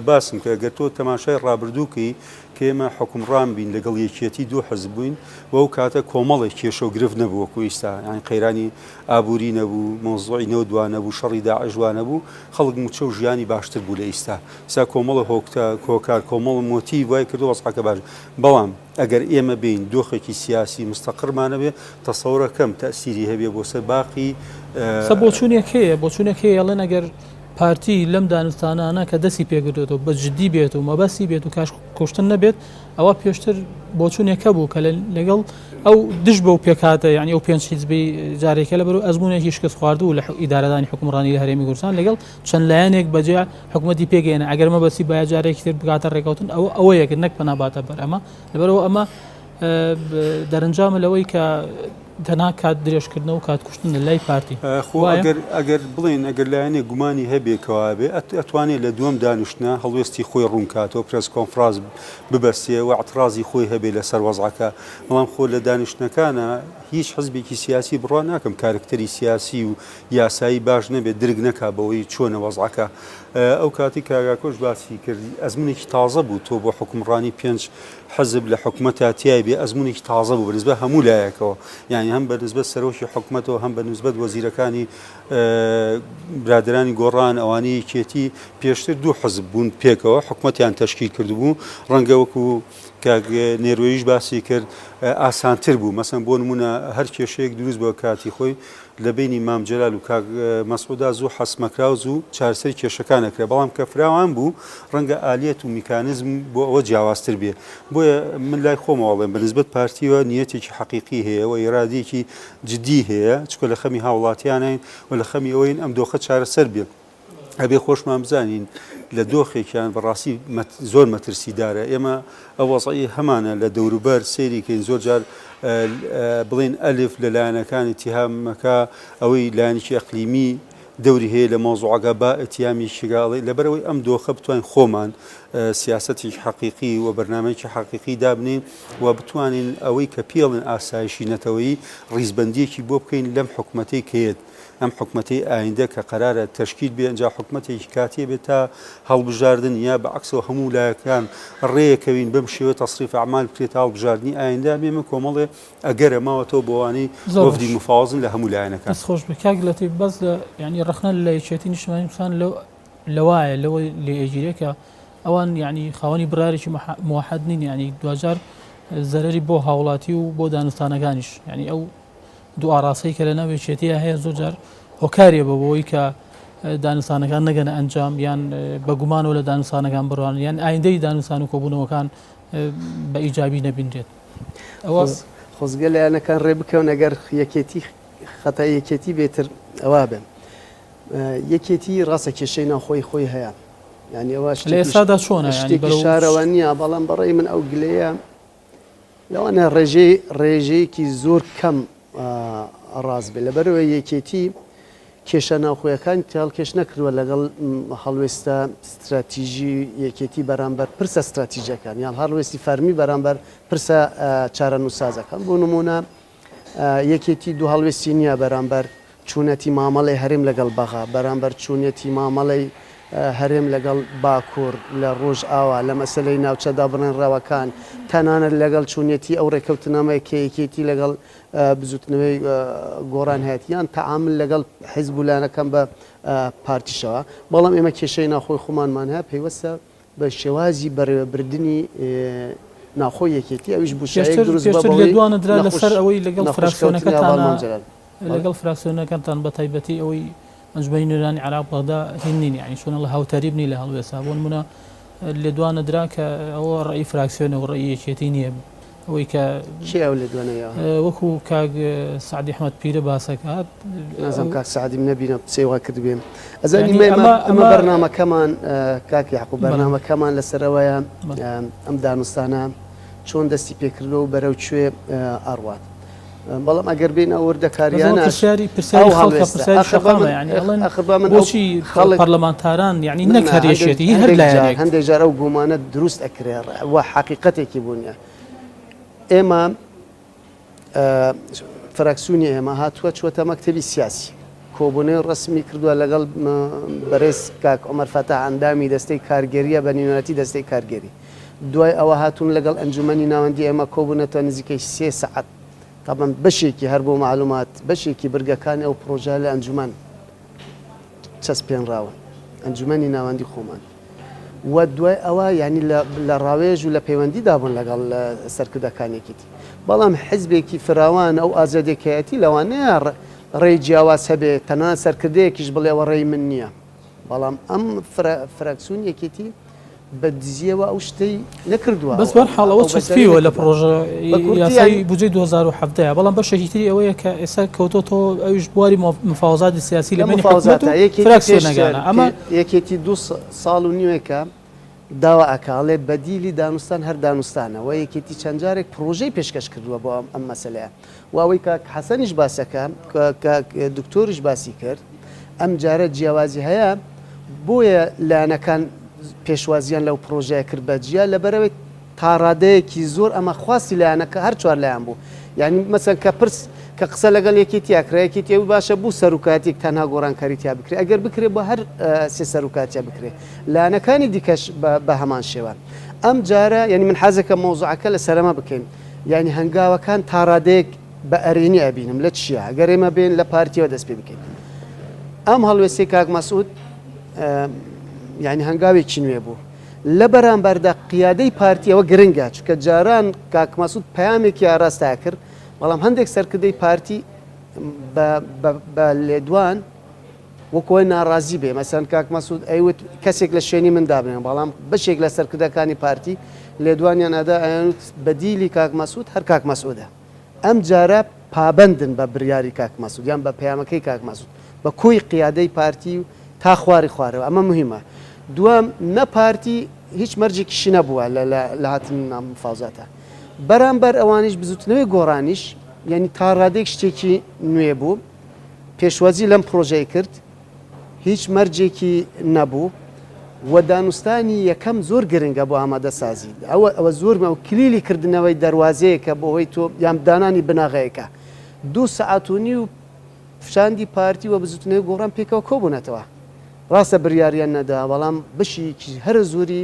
باسم کە گەر تۆ تەماشای ڕابردووکەی کە ئێمە حکومڕان بین لەگەڵ یەکیەتی دوو حزب بووین و ئەو کاتە کۆمەڵێک کێشە و گرفت نەبوو وەکو ئیستا یانی قەیرانی ئابووری نەبوو مەوزوعی نەوت وا نەبوو شەڕی داعش وا نەبوو خەڵک موچە و ژیانی باشتر بوو لە ئیستا ئیستا کۆمەڵە هۆکتە هۆکار کۆمەڵ مۆتیڤ وای کردو وەزعەکە باش بەڵام ئەگەر ئێمە بێین دۆخێکی سیاسی مستەقڕمان هەبێ تەسەورەکەم تەئسیری هەبێ بۆ سەر باقی سە بۆچوونێک هەیە بۆچوونێک هەیە ئەڵێن ئەگەر پارتی لەم دانوستانانە کە دەستی پێکردوێتەوە بە جددی بێت و مەبەستی بێت و کاش کوشتن نەبێت ئەوە پێشتر بۆچوونێک هەبوو کە لەگەڵ ئەو دژ بەو پێکهاتە یعنی ئەو پێنج حیزبی جارێکە لەبەر ئەزمونێکی شکست خواردوو لە ئیدارەدانی حکومڕانی لە هەرێمی کوردستان لەگەڵ چەند لایەنێک بەجێ حکوومەتی پێگەێنە ئەگەر مەبەستی باە جارێکی تر بگاتە ڕێکەوتن ئەوە ئەوەیەک نەک پەناباتە بەر ئەمە لەبەرەوە ئەمە دەرەنجامە لەوەی کە تەنها کات درێژکردنەوە و کات کوشتن لە لای پارتی. خۆ ئەگەر ئەگەر بڵێین ئەگەر لایەنێک گومانی هەبێ کەوابێ ئەتوانێ لە دووەم دانیشتنا هەڵوێستی خۆی ڕوون کاتەوە press conference ببەستێ و ئیعتڕازی خۆی هەبێ لەسەر وەزعەکە بەڵام خۆ لە دانیشتنەکانا هیچ حزبێکی سیاسی بڕوا ناکەم کارکتەری سیاسی و یاسایی باش نەبێ درک نەکا بەوەی چۆنە وەزعەکە ئەو کاتی کاک ئاکۆش باسی کرد ئەزمونێکی تازە بوو تۆ بۆ حوکمڕانی پێنج حزب لە حکومەتا تیای بێ ئەزمونێکی تازە بوو بە نسبەت هەموو لایەکەوە یانی هەم بە نسبەت سەرۆکی حکومەتەوە هەم بە نسبەت وەزیرەکانی برادرانی گۆڕان ئەوانەی یەکێتی پێشتر دوو حزب بوون پێکەوە حکومەتیان تەشکیل کردبوو ڕەنگە وەکو کاک نێروەیش باسی کرد ئاسانتر بوو مەسەن بۆ نمونە هەر کێشەیەک دروست بە کاتی خۆی لە بەینی مام جەلال و کاک مەسعودا زوو حەسمەکرا و زوو چارەسەری کێشەکان ئەکرا، بەڵام کە فراوان بوو ڕەنگە ئالیەت و میکانزم بۆ ئەوە جیاوازتر بێ. بۆیە من لای خۆمەوە ئەڵێم بە نسبەت پارتیوە نیەتێکی حەقیقی هەیە و ئیرادەیەکی جدی هەیە، چونکە لە خەمی هاوڵاتیانین و لە خەمی ئەوەین ئەم دۆخە چارەسەر بێ. ئەبێ خۆشمان بزانین لە دۆخێکیان بەڕاستی زۆر مەترسیدارە ئێمە ئەو وەزعی هەمانە لە دەوروبەر سەیری کەین زۆر جار بڵێن ئەلف لە لایەنەکانی تیهامەکە ئەوەی لایەنێکی ئەقلیمی دەوری هەیە لە مەوزوعەکە با ئەتیامی شگاڵی لەبەرەوەی ئەم دۆخە بتوانین خۆمان سیاسەتێکی حەقیقی و بەرنامەیەکی حەقیقی دابنین و بتوانین ئەوەی کە پێڵێن ئاسایشی نەتەوەیی ڕیزبەندیەکی بۆ بکەین لەم حکومەتەی کە یەت ئەم حکومەتەی ئایندە کە قەرارە تەشکیل بێ ئەنجا حکومەتێکی کاتیە بێت تا هەڵبژاردن یا بە عەکسەوە هەموو لایەکان ڕێکەوین بەم شێوە تەسریف ئەعمال بکرێت تا هەڵبژاردنی ئایندە بێمە کۆمەڵێ ئەگەرە ماوەتەوە بۆ ئەوانەی زۆر وەفدی باش مفاوەزن لە هەموو لایەنەکان. دەست خۆش بێ کاک لەتیف بەس لە یانی ڕەخنە لە یەکێتی نیشتمانی کوردستان لەو لەوایە لەوە لێ ئەگیرێ کە ئەوان یانی خاوەنی بڕارێکی موحد نین یانی دواجار زەرەری بۆ هاوڵاتی و بۆ دانوستانەکانیش یانی ئەو دوو ئاڕاستەی کە لەناو یەکێتییا هەیە زۆر جار هۆکاریە بۆ بەوەی کە دانوستانەکان نەگەنە ئەنجام یان بە گومانەوە لە دانوستانەکان بڕوان یان ئایندەی دانوستان و کۆبوونەوەکان بە ئیجابی نەبینرێت. ئەوە خۆزگە لایەنەکان ڕێ بکەون ئەگەر یەکێتی خەتای یەکێتی بێتر ئەوە بێ یەکێتی ڕاستە کێشەی ناوخۆی خۆی هەیە یعنی ئەوە لە ئێستادا چۆنە شتێکی شارەوە نییە بەڵام بەڕێی من ئەو گلەیە لەوانەیە ڕێژەی ڕێژەیەکی زۆر کەم ڕاست بێت لەبەرئەوەی یەکێتی کێشە ناوخۆیەکانی تێهەڵکێش نەکردووە لەگەڵ هەڵوێستە ستراتیژی یەکێتی بەرامبەر پرسە ستراتیژەکان یان هەڵوێستی فەرمی بەرامبەر پرسە چارەنووسسازەکان بۆ نموونە یەکێتی دوو هەڵوێستی نییە بەرامبەر چونەتی مامەڵەی هەرێم لەگەڵ بەغا، بەرامبەر چونیەتی مامەڵەی هەرێم لەگەڵ باکور لە ڕۆژئاوا، لە مەسەلەی ناوچە دابڕێنراوەکان، تەنانەت لەگەڵ چونیەتی ئەو ڕێکەوتنامەی کە یەکێتی لەگەڵ بزوتنەوەی گۆڕان هەیەتی یان تەعامل لەگەڵ حیزب و لایەنەکان بە پارتیشەوە. بەڵام ئێمە کێشەی ناوخۆی خۆمانمان هەیە پەیوەستە بە شێوازی بەڕێوەبردنی ناوخۆی یەکێتی ئەویش بوشایەک پێشتر دروست بە پێشتر بەهۆی لێدوانە درا نەخۆش لەسەر ئەوەی لەگەڵ نەخۆشکەوتنی هەڤاڵ فراکسیۆنەکەتانە مام جەلال. بەڵێ. لەگەڵ فراکسیۆنەکەتان بە تایبەتی ئەوەی ئەنجومەنی نوێنەرانی عێراق بەغدا هین نین یانی چۆن ئەڵێ هاوتەریب نین لە هەڵوێستا بۆ نمونە لێدوانە درا کە ئەوە ڕەئی فراکسیۆنە و ڕەئی یەکێتی نییە. ئەوەی کە کێ ئەو لێدوانەی یاوە؟ وەکو کاک سەعدی ئەحمەد پیرە باسەکات. نازانم کاک سەعدیم نەبینم قسەی وا کردبێ. ئەزانی ئەمە ئەمە بەرنامەکەمان کاک یەعقوب بەرنامەکەمان لەسەر ئەوەیە ئەم دانوستانە چۆن دەستی پێکردووە و بەرەو کوێ ئەڕوات. بەڵام ئەگەر بێین ئەو وردەکاریانە پرسیاری پرسیاری خەڵکە پرسیاری شەقامە یانی ئەڵێن بۆچی پەرلەمانتاران یانی نەک هەر یەکێتی هەر لایەنێک هەندێک جار ئەو گومانە دروست ئەکرێ و حەقیقەتێکی بوو نییە. ئێمە فراکسیۆنی ئێمە هاتووە چووەتە مەکتەبی سیاسی کۆبوونەوەی ڕەسمی کردووە لەگەڵ بەرێز کاک عومەر فەتاح ئەندامی دەستەی کارگێریە بە نوێنەرایەتی دەستەی کارگێری دوای ئەوە هاتوون لەگەڵ ئەنجومەنی ناوەندی ئێمە کۆبوونەتەوە نزیکەی سێ سەعات تەبعەن بەشێکی هەر بۆ مەعلومات بەشێکی برگەکانی ئەو پڕۆژە لە ئەنجومەن چەسپێنراون ئەنجومەنی ناوەندی خۆمان و دوای ئەوە یانی لە ڕاوێژ و لە پەیوەندیدا بوون لەگەڵ سەرکردەکانی یەکێتی بەڵام حزبێکی فراوان ئەو ئازادێکایەتی لەوانەیە ڕێی جیاواز هەبێ تەنانەت سەرکردەیەکیش بڵێ ئەوە ڕێی من نییە بەڵام ئەم فراکسیۆن یەکێتی بە دزیەوە ئەو شتەی نەکردووە. بەس بەرحاڵ ئەوە چەسپیوە لە پڕۆژە یاسای بودجەی 2017 بەڵام بەشێکی تری ئەوەیە کە ئێستا کەوتۆتەوە ئەویش بواری مفاوەزاتی سیاسی لە بەینی حکومەت و فراکسیۆنەکانە. ئەمە یەکێتی دوو ساڵ و نیوێکە داوا ئەکا ئەڵێ بەدیلی دانوستان هەر دانوستانە و یەکێتی چەند جارێک پڕۆژەی پێشکەش کردووە بۆ ئەم مەسەلەیە و ئەوەی کاک حەسەنیش باسەکە کاک دکتۆریش باسی کرد ئەم جارە جیاوازی هەیە بۆیە لایەنەکان پێشوازیان لەو پڕۆژەیە کرد بە جیا لەبەرئەوەی تاڕادەیەکی زۆر ئەمە خواستی لایەنەکە هەر چوار لایەن بوو یانی مەسەن کە پرس کە قسە لەگەڵ یەکێتی ئەکرا یەکێتی ئەوی باشە بوو سەرۆکایەتیەک تەنها گۆڕانکاری تیا بکرێ ئەگەر بکرێ بۆ هەر سێ سەرۆکایەتیە بکرێ لایەنەکانی دیکەش بە هەمان شێوە ئەم جارە یانی من حەزەکەم مەوزوعەکە لەسەر ئەمە بکەین یانی هەنگاوەکان تاڕادەیەک بە ئەرێنی ئەبینم لە چیا گەر ئێمە بێن لە پارتیەوە دەست پێ بکەین ئەم هەڵوێستەی کاک مەسعود یعنی هەنگاوێکی نوێ بوو لە بەرامبەردا قیادەی پارتی ئەوە گرنگە چونکە جاران کاک مەسعود پەیامێکی ئاراستە کرد بەڵام هەندێک سەرکردەی پارتی بە لێدوان وەک ئەوەی ناڕازی بێ مەسەن کاک مەسعود ئەیوت کەسێک لە شوێنی من دابنێن بەڵام بەشێک لە سەرکردەکانی پارتی لێدوانیان ئەدا ئەیانوت بەدیلی کاک مەسعود هەر کاک مەسعودە ئەم جارە پابەندن بە بریاری کاک مەسعود یان بە پەیامەکەی کاک مەسعود بە کۆی قیادەی پارتی و تا خواری خوارەوە ئەمە مهمە دووەم نە پارتی هیچ مەرجێکیشی نەبووە لە لە هاتن مفاوزاتە بەرامبەر ئەوانیش بزوتنەوەی گۆڕانیش یعنی تا ڕادەیەک شتێکی نوێ بوو پێشوازی لەم پڕۆژەی کرد، هیچ مەرجێکی نەبوو و دانوستانی یەکەم زۆر گرنگە بۆ ئامادەسازی، ئەوە ئەوە زۆر ئەو کلیلی کردنەوەی دەروازەیەکە بۆ هۆی تۆ یان دانانی بناغەیەکە. دوو سەعات و نیو شاندی پارتی و بزوتنەوەی گۆڕان پێکەوە کۆبوونەتەوە. ڕاستە بریاریان نەدا، بەڵام بەشێکی هەرە زۆری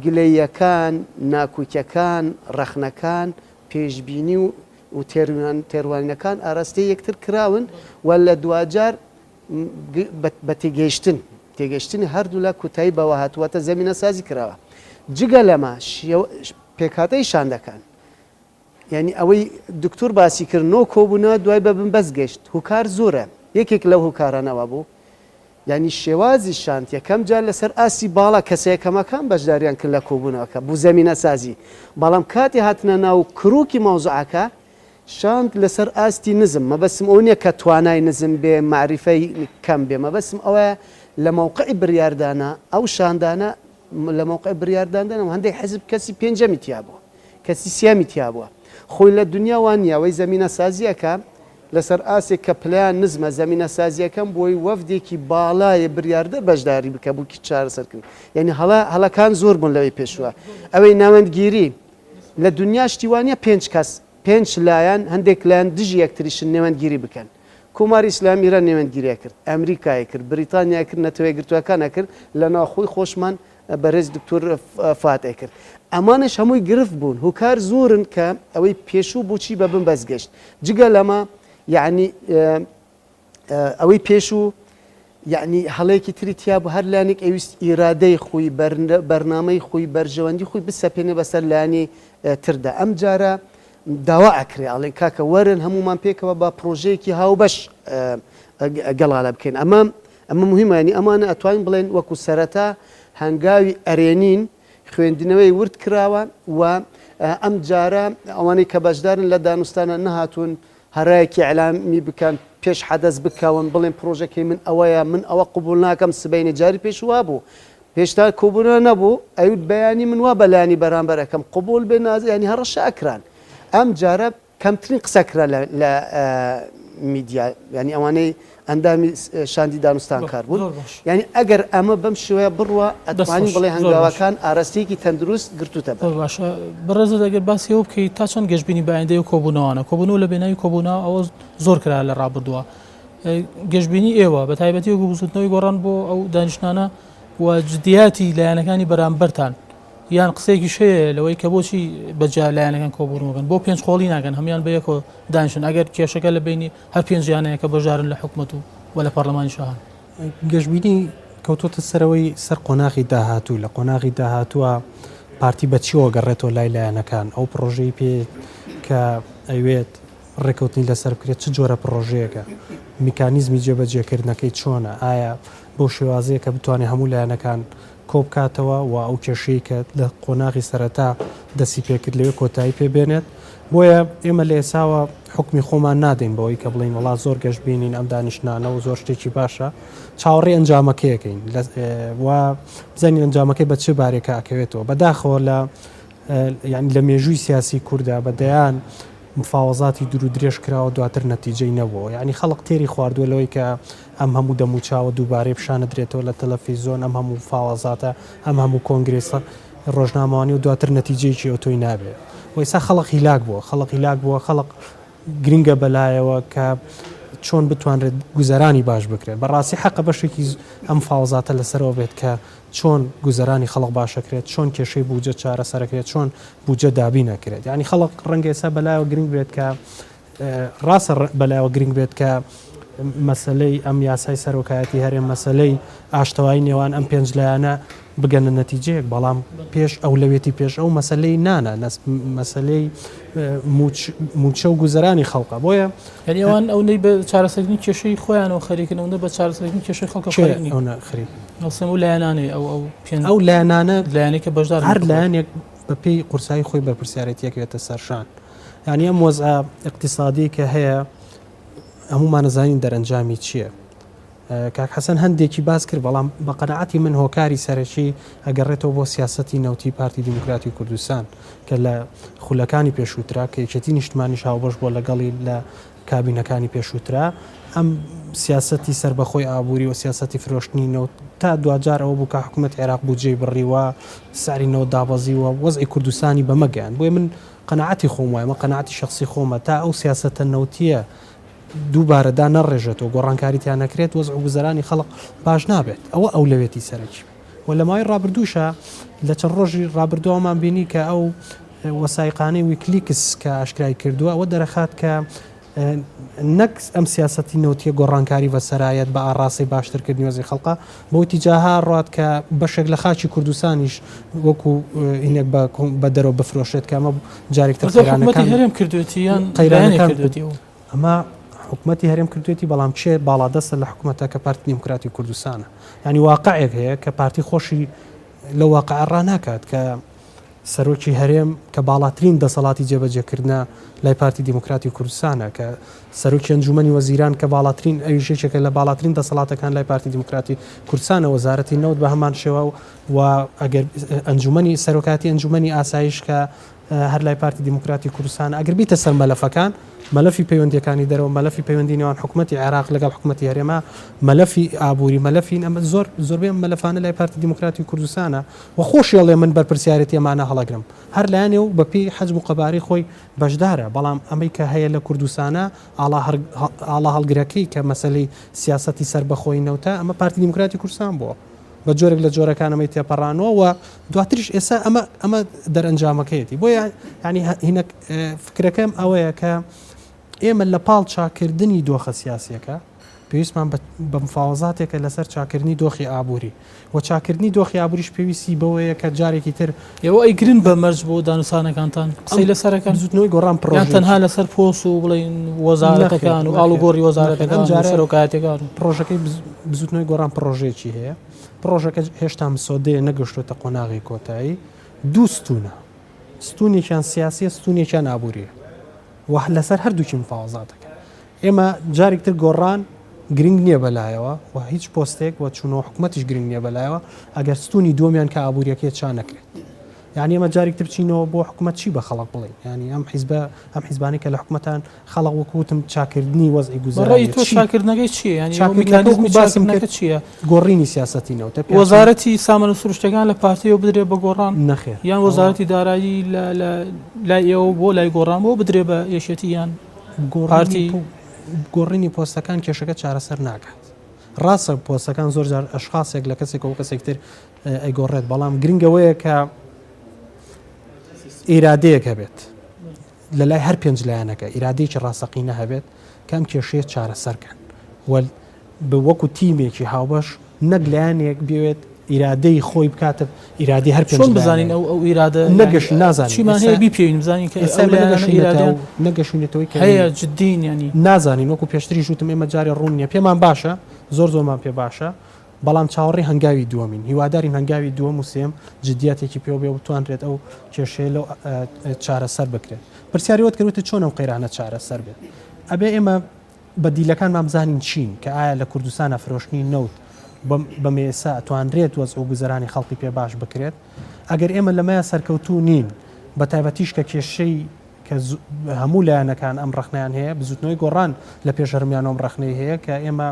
گلەییەکان، ناکۆکیەکان، ڕەخنەکان، پێشبینی و و تێروانینەکان ئاراستەی یەکتر کراون و لە دواجار بە تێگەیشتن تێگەیشتنی هەردوولا کوتایی بەوە هاتووە واتە زەمینەسازی کراوە. جگە لەمە پێکهاتەی شاندەکان یانی ئەوەی دکتۆر باسی کرد نۆ کۆبوونەوە دوای بە بنبەست گەشت هوکار زۆرە یەکێک لەو هوکارانەوە بوو یانی شێوازی شاند یەکەم جار لەسەر ئاستی باڵا کەسە یەکەمەکان بەشداریان کرد لە کۆبوونەوەکە بو زەمینەسازی، بەڵام کاتی هاتنە ناو کروکی مەوزوعەکە شاند لەسەر ئاستی نزم، مەبەستم ئەوە نیە کە توانای نزم بێ مەعریفەی کەم بێ، مەبەستم ئەوەیە لە مەوقعی بریاردانا ئەو شاندانە لە مەوقعی بریارداندان و هەندێک حزب کەسی پێنجەمی تیا بووە کەسی سیامی تیا بووە خۆی لە دنیا وا نیە ئەوەی زەمینەسازیەکە لەسەر ئاستێک کە پلەیان نزمە، زەمینەسازییەکەم بۆی وەفدێکی باڵای بریاردەر بەشداری بکە بۆ چارەسەرکردن. یانی هەڵە هەڵەکان زۆر بوون لەوەی پێشووە. ئەوەی ناوەندگیری، لە دونیا شتی وا نییە پێنج کەس، پێنج لایەن، هەندێک لایەن دژی یەکتریشن نێوەندگیری بکەن. کۆماری ئیسلامی ئیران نێوەندگیری ئەکرد، ئەمریکا ئەیکرد، بریتانیا ئەیکرد، نەتەوە یەکگرتووەکان ئەکرد، لە ناوخۆی خۆشمان بەرێز دکتۆر فواد ئەیکرد. ئەمانەش هەمووی گرفت بوون، هۆکار زۆرن کە ئەوەی پێشوو بۆچی بە بنبەست گەشت. جگە لەمە یەعنی ئەوەی پێشوو یەعنی هەڵەیەکی تری تیا بوو، هەر لایەنێک ئەیویست ئیرادەی خۆی، بەرنامەی خۆی، بەرژەوەندی خۆی بسەپێنێ بەسەر لایەنی تردا. ئەمجارە داوا ئەکرێ ئەڵێن کاکە وەرن هەموومان پێکەوە با پرۆژەیەکی هاوبەش گەڵالە بکەین. ئەمە ئەمە موهیمە یانی ئەمانە ئەتوانین بڵێین وەکو سەرەتا هەنگاوی ئەرێنین، خوێندنەوەی ورد کراوە و ئەم جارە ئەوانەی کە بەشدارن لە دانوستانە نەهاتوون هەرایەکی ئیعلامی بکەن پێش حەدەس بکەون بڵێن پرۆژەکەی من ئەوەیە من ئەوە قبوڵ ناکەم سبەینێ جاری پێشوو وابوو پێشتا کۆبوونەوە نەبوو ئەیوت بەیانی من وا بە لایەنی بەرامبەر ئەکەم قبوڵ بێ ناز یانی هەڕەشە ئەکران ئەم جارە کەمترین قسە کرا لە لە میدیا یانی ئەوانەی ئەندامی شاندی دانوستانکار بوون زۆر باش. یانی ئەگەر ئەمە بەم شێوەیە بڕوا دەست ئەتوانین خۆش بڵێ زۆر باش. هەنگاوەکان ئاراستەیەکی تەندروست گرتووتە بەر. زۆر باشە بەڕێزت ئەگەر باسی ئەوە بکەیت تا چەند گەشبینی بە ئایندەی ئەو کۆبوونەوانە کۆبوونەوە لە بێناوی کۆبوونەوە ئەوە زۆر کرا لە ڕابردووە گەشبینی ئێوە بە تایبەتی وەکو بزوتنەوەی گۆڕان بۆ ئەو دانیشتنانە و جدیاتی لایەنەکانی بەرامبەرتان یان قسەیەکیش هەیە لەوەی کە بۆچی بەجیا لایەنەکان کۆبوونەوەکەن بۆ پێنج قۆڵی ناکەن هەموان بە یەکەوە دانیشن ئەگەر کێشەکە لە بینی هەر پێنجیانەیە کە بەشدارن لە حکومەت و و لە پەرلەمانی شاهان. گەشبینی کەوتۆتە سەرەوەی سەر قۆناغی داهاتوو، لە قۆناغی داهاتووە پارتی بە چیەوە گەڕێتەوە لای لایەنەکان، ئەو پڕۆژەی پێ کە ئەیوێت ڕێکەوتنی لەسەر بکرێت چ جۆرە پڕۆژەیەکە، میکانیزمی جێبەجێکردنەکەی چۆنە، ئایا بەو شێوازەیە کە بتوانێت هەموو لایەنەکان کۆبکاتەوە و ئەو کێشەی کە لە قۆناغی سەرەتا دەستی پێکرد لەوێ کۆتایی پێ بێنێت. بۆیە ئێمە لە ئێساوە حوکمی خۆمان نادەین بەوەی کە بڵێین وەڵا زۆر گەشبینین ئەم دانیشتنانە و زۆر شتێکی باشە، چاوەڕێی ئەنجامەکەی ئەکەین و بزانین ئەنجامەکەی بە چ بارێکا ئەکەوێتەوە. بەداخەوە لە یانی لە مێژووی سیاسی کوردا بە دەیان مفاوەزاتی دوور و درێژ کراوە دواتر نەتیجەی نەبووە. یانی خەڵک تێری خواردووە لەوەی کە ئەم هەموو دەموچاوە دووبارەی پیشانەدرێتەوە لە تەلەفیزۆن، ئەم هەموو مفاوەزاتە، ئەم هەموو کۆنگرەی ڕۆژنامەوانی و دواتر نەتیجەیەکی ئەوتۆی نابێ. و ئیستا خەڵک هیلاک بووە، خەڵک هیلاک بووە، خەڵک گرنگە بەلایەوە کە چۆن بتوانرێت گوزەرانی باش بکرێت. بەڕاستی حەقە بەشێکی ئەم مفاوەزاتە لەسەرەوە بێت کە چۆن گوزەرانی خەڵک باشەکرێت، چۆن کێشەی بوجە چارەسەرەکرێت، چۆن بوجە دابین ئەکرێت. یانی خەڵک ڕەنگە ئێستا بەلایەوە گرنگ بێت کە ڕاستە بەلایەوە گرنگ بێت کە مەسەلەی ئەم یاسای سەرۆکایەتی هەرێم، مەسەلەی ئاشتەوایی نێوان ئەم پێنج لایەنە بگەنە نەتیجەیەک، بەڵام پێش ئەولەوێتی پێش ئەو مەسەلەی نانە، مەسەلەی مووچە و گوزەرانی خەڵکە. بۆیە یانی ئەوان ئەونەی بە چارەسەرکردنی کێشەی خۆیانەوە خەریکن، ئەونە بە چارەسەرکردنی کێشەی خەڵکەوە خەریک نین. کێ ئەونە خەریک؟ هەڵسێم ئەو لایەنانەی ئەو ئەو پێنج ئەو لایەنانە لایەنەی کە بەشدارن هەر لایەنێک بە پێی قورسایی خۆی بەرپرسیارێتی ئەکەوێتە سەر شان. یانی ئەم وەزعە ئیقتیسادیەی کە هەیە هەموومان ئەزانین دەرەنجامی چییە. کاک حەسەن هەندێکی باس کرد بەڵام بە قەناعەتی من هۆکاری سەرەکی ئەگەڕێتەوە بۆ سیاسەتی نەوتی پارتی دیموکراتی کوردستان کە لە خولەکانی پێشووترا کە یەکێتی نیشتمانیش هاوبەش بووە لەگەڵی لە کابینەکانی پێشووترا ئەم سیاسەتی سەربەخۆی ئابووری و سیاسەتی فرۆشتنی نەوت تا دواجار ئەوە بوو کە حکوومەت عێراق بودجەی بڕیوە سعری نەوت دابەزیوە وەزعی کوردستانی بەمە گەیاند بۆیە من قەناعەتی خۆم وایە ئەمە قەناعەتی شەخسی خۆمە تا ئەو سیاسەتە نەوتییە دووبارە دانەڕێژێتەوە گۆڕانکاری تیا نەکرێت وەزع و گوزەرانی خەڵق باش نابێت ئەوە ئەولەوێتی سەرەکی و لە ماوەی ڕابردووشا لە چەند ڕۆژی ڕابردووەمان بینی کە ئەو وەسایقانەی ویکلیکس کە ئاشکرای کردووە ئەوە دەرەخات کە نەک ئەم سیاسەتی نەوتیە گۆڕانکاری بەسەرایەت بە ئاڕاستەی باشترکردنی وەزعی خەڵقە بەو تیجاها ڕات کە بەشێک لە خاکی کوردستانیش وەکو هینێک بە دەرەوە بفرۆشێت کە ئەمە جارێک تر قەیرانەکان هەرێم کردوێتی یان قەیرانەکان ئەمە حکومەتی هەرێم کردوێتی بەڵام کێ باڵادەستە لە حکومەتە کە پارتی دیموکراتی کوردستانە یانی واقعێک هەیە کە پارتی خۆشی لە واقع ڕاناکات کە سەرۆکی هەرێم کە باڵاترین دەسەڵاتی جێبەجێکردنە لای پارتی دیموکراتی کوردستانە، کە سەرۆکی ئەنجوومەنی وەزیران کە باڵاترین ئەویش یەکێکە لە باڵاترین دەسەڵاتەکان لای پارتی دیموکراتی کوردستانە، وەزارەتی نەوت بە هەمان شێوە و ئەگەر ئەنجوومەنی سەرۆکایەتی ئەنجوومەنی ئاسایش کە هەر لای پارتی دیموکراتی کوردستانە، ئەگەر بیتە سەر مەلەفەکان، مەلەفی پەیوەندییەکانی دەرەوە، مەلەفی پەیوەندی نێوان حکومەتی عێراق لەگەڵ حکومەتی هەرێما، مەلەفی ئابووری، مەلەفی ئەمە زۆر زۆربەی ئەم مەلەفانە لای پارتی دیموکراتی کوردستانە. و خۆشی ئەڵێ من بەرپرسیارێتی ئەمانە هەڵەگرم. هەر لایەنێ و بە پێی حەجم و قەبارەی خۆی بەشدارە، بەڵام ئەمەی کە هەیە لە کوردستانا ئاڵا هەڵگرەکەی کە مەسەلەی سیاسەتی سەربەخۆیی نەوتە ئەمە پارتی دیموکراتی کوردستان بووە بە جۆرێک لە جۆرەکان ئەمەی تێپەڕانوە و دواتریش ئێستا ئەمە ئەمە دەرئەنجامەکەیەتی. بۆیە یانی هینەک فکرەکەم ئەوەیە کە ئێمە لە پاڵ چاککردنی دۆخە سیاسییەکە، پێویستمان بە مفاوەزاتێکە لەسەر چاککردنی دۆخی ئابووری و چاککردنی دۆخی ئابووریش پێویستی بەوەیە کە جارێکی تر. ئێوە ئەیگرن بە مەرج بۆ دانوستانەکانتان قسەی لەسەر ئەکەن؟ بزووتنەوەی گۆڕان یان پڕۆژەیەکی. تەنها لەسەر پۆست و بڵێین وەزارەتەکان و ئاڵوگۆڕی وەزارەتەکان و سەرۆکایەتیەکان و. پڕۆژەکەی بزووتنەوەی گۆڕان پڕۆژەیەکی هەیە، پڕۆژەکە هێشتا مسۆدەیە نەگەشتۆتە قۆناغی کۆتایی، دوو ستوونە. ستونێکیان سیاسیە ستونێکیان ئابووریە و لەسەر هەردووکی مفاوەزات دەکەن. ئێمە جارێک تر گۆڕان گرنگ نییە بەلایەوە و هیچ پۆستێک و چوونەوە حکومەتیش گرنگ نییە بەلایەوە ئەگەر ستونی دووەمیان کە ئابووریەکەی چا نەکرێت. یانی ئێمە جارێک تر بچینەوە بۆ حکومەت چی بە خەڵک بڵێین؟ یانی ئەم حیزبە ئەم حیزبانەی کە لە حکومەتان خەڵک وەکو وتم چاکردنی وەزعی بە ڕەئی گوزەرانیە تۆ چی؟ چاکردنەکەی چییە؟ یانی ئەو چاکردنەکە میکانیزمی وەکو باسم چاکردنەکە کرد چییە؟ گۆڕینی سیاسەتی نەوتە پیاچوون وەزارەتی سامانە سروشتەکان لە پارتیەوە بدرێ بە گۆڕان؟ نەخێر یان ئەوە وەزارەتی دارایی لە لە لای ئێوە بۆ لای گۆڕان بۆ بدرێ بە یەکێتی یان گۆڕینی پارتی؟ پۆ گۆڕینی پۆستەکان کێشەکە چارەسەر ناکات. ڕاستە پۆستەکان زۆر جار ئەشخاسێک لە کەسێکەوە بۆ کەسێکی تر ئەیگۆڕێت بەڵام گرنگ ئەوەیە کە ئیرادەیەک هەبێت لە لای هەر پێنج لایەنەکە ئیرادەیەکی ڕاستەقینە هەبێت کە ئەم کێشەیە چارەسەرکەن و بە وەکو تیمێکی هاوبەش نەک لایەنێک بێت ئیرادەی خۆی بکاتە ئیرادی هەر پێنج چۆن بزانین لایەنەکە ئەو ئەو ئیرادە نەگەش نازانین چیمان ئێستا هەیە بیپێوین بزانین کە ئێستا ئەو ئێمە لایەنانە نەگەشوینەتە ئیرادەیان نەگەشوینەتەوەی کە هەیە جدین یانی نازانین وەکو پێشتریش وتم ئێمە جارێ ڕوون نییە پێمان باشە زۆر زۆرمان پێ باشە بەڵام چاوەڕێی هەنگاوی دووەمین، هیوادارین هەنگاوی دووەم و سێیەم جدیاتێکی پێوە بێ و بتوانرێت ئەو کێشەیە لەو چارەسەر بکرێت. پرسیاری ئەوەت کرد وتت چۆن ئەم قەیرانە چارەسەر بێت؟ ئەبێ ئێمە بەدیلەکانمان بزانین چین کە ئایا لە کوردستانا فرۆشتنی نەوت بە مێسا ئەتوانرێت وەزع و گوزەرانی خەڵکی پێ باش بکرێت؟ ئەگەر ئێمە لەمەیا سەرکەوتوو نین بەتایبەتیش کە کێشەی کە هەموو لایەنەکان ئەم ڕەخنەیان هەیە، بزوتنەوەی گۆڕان لە پێش هەرمیانەوە ئەم ڕەخنەی هەیە کە ئێمە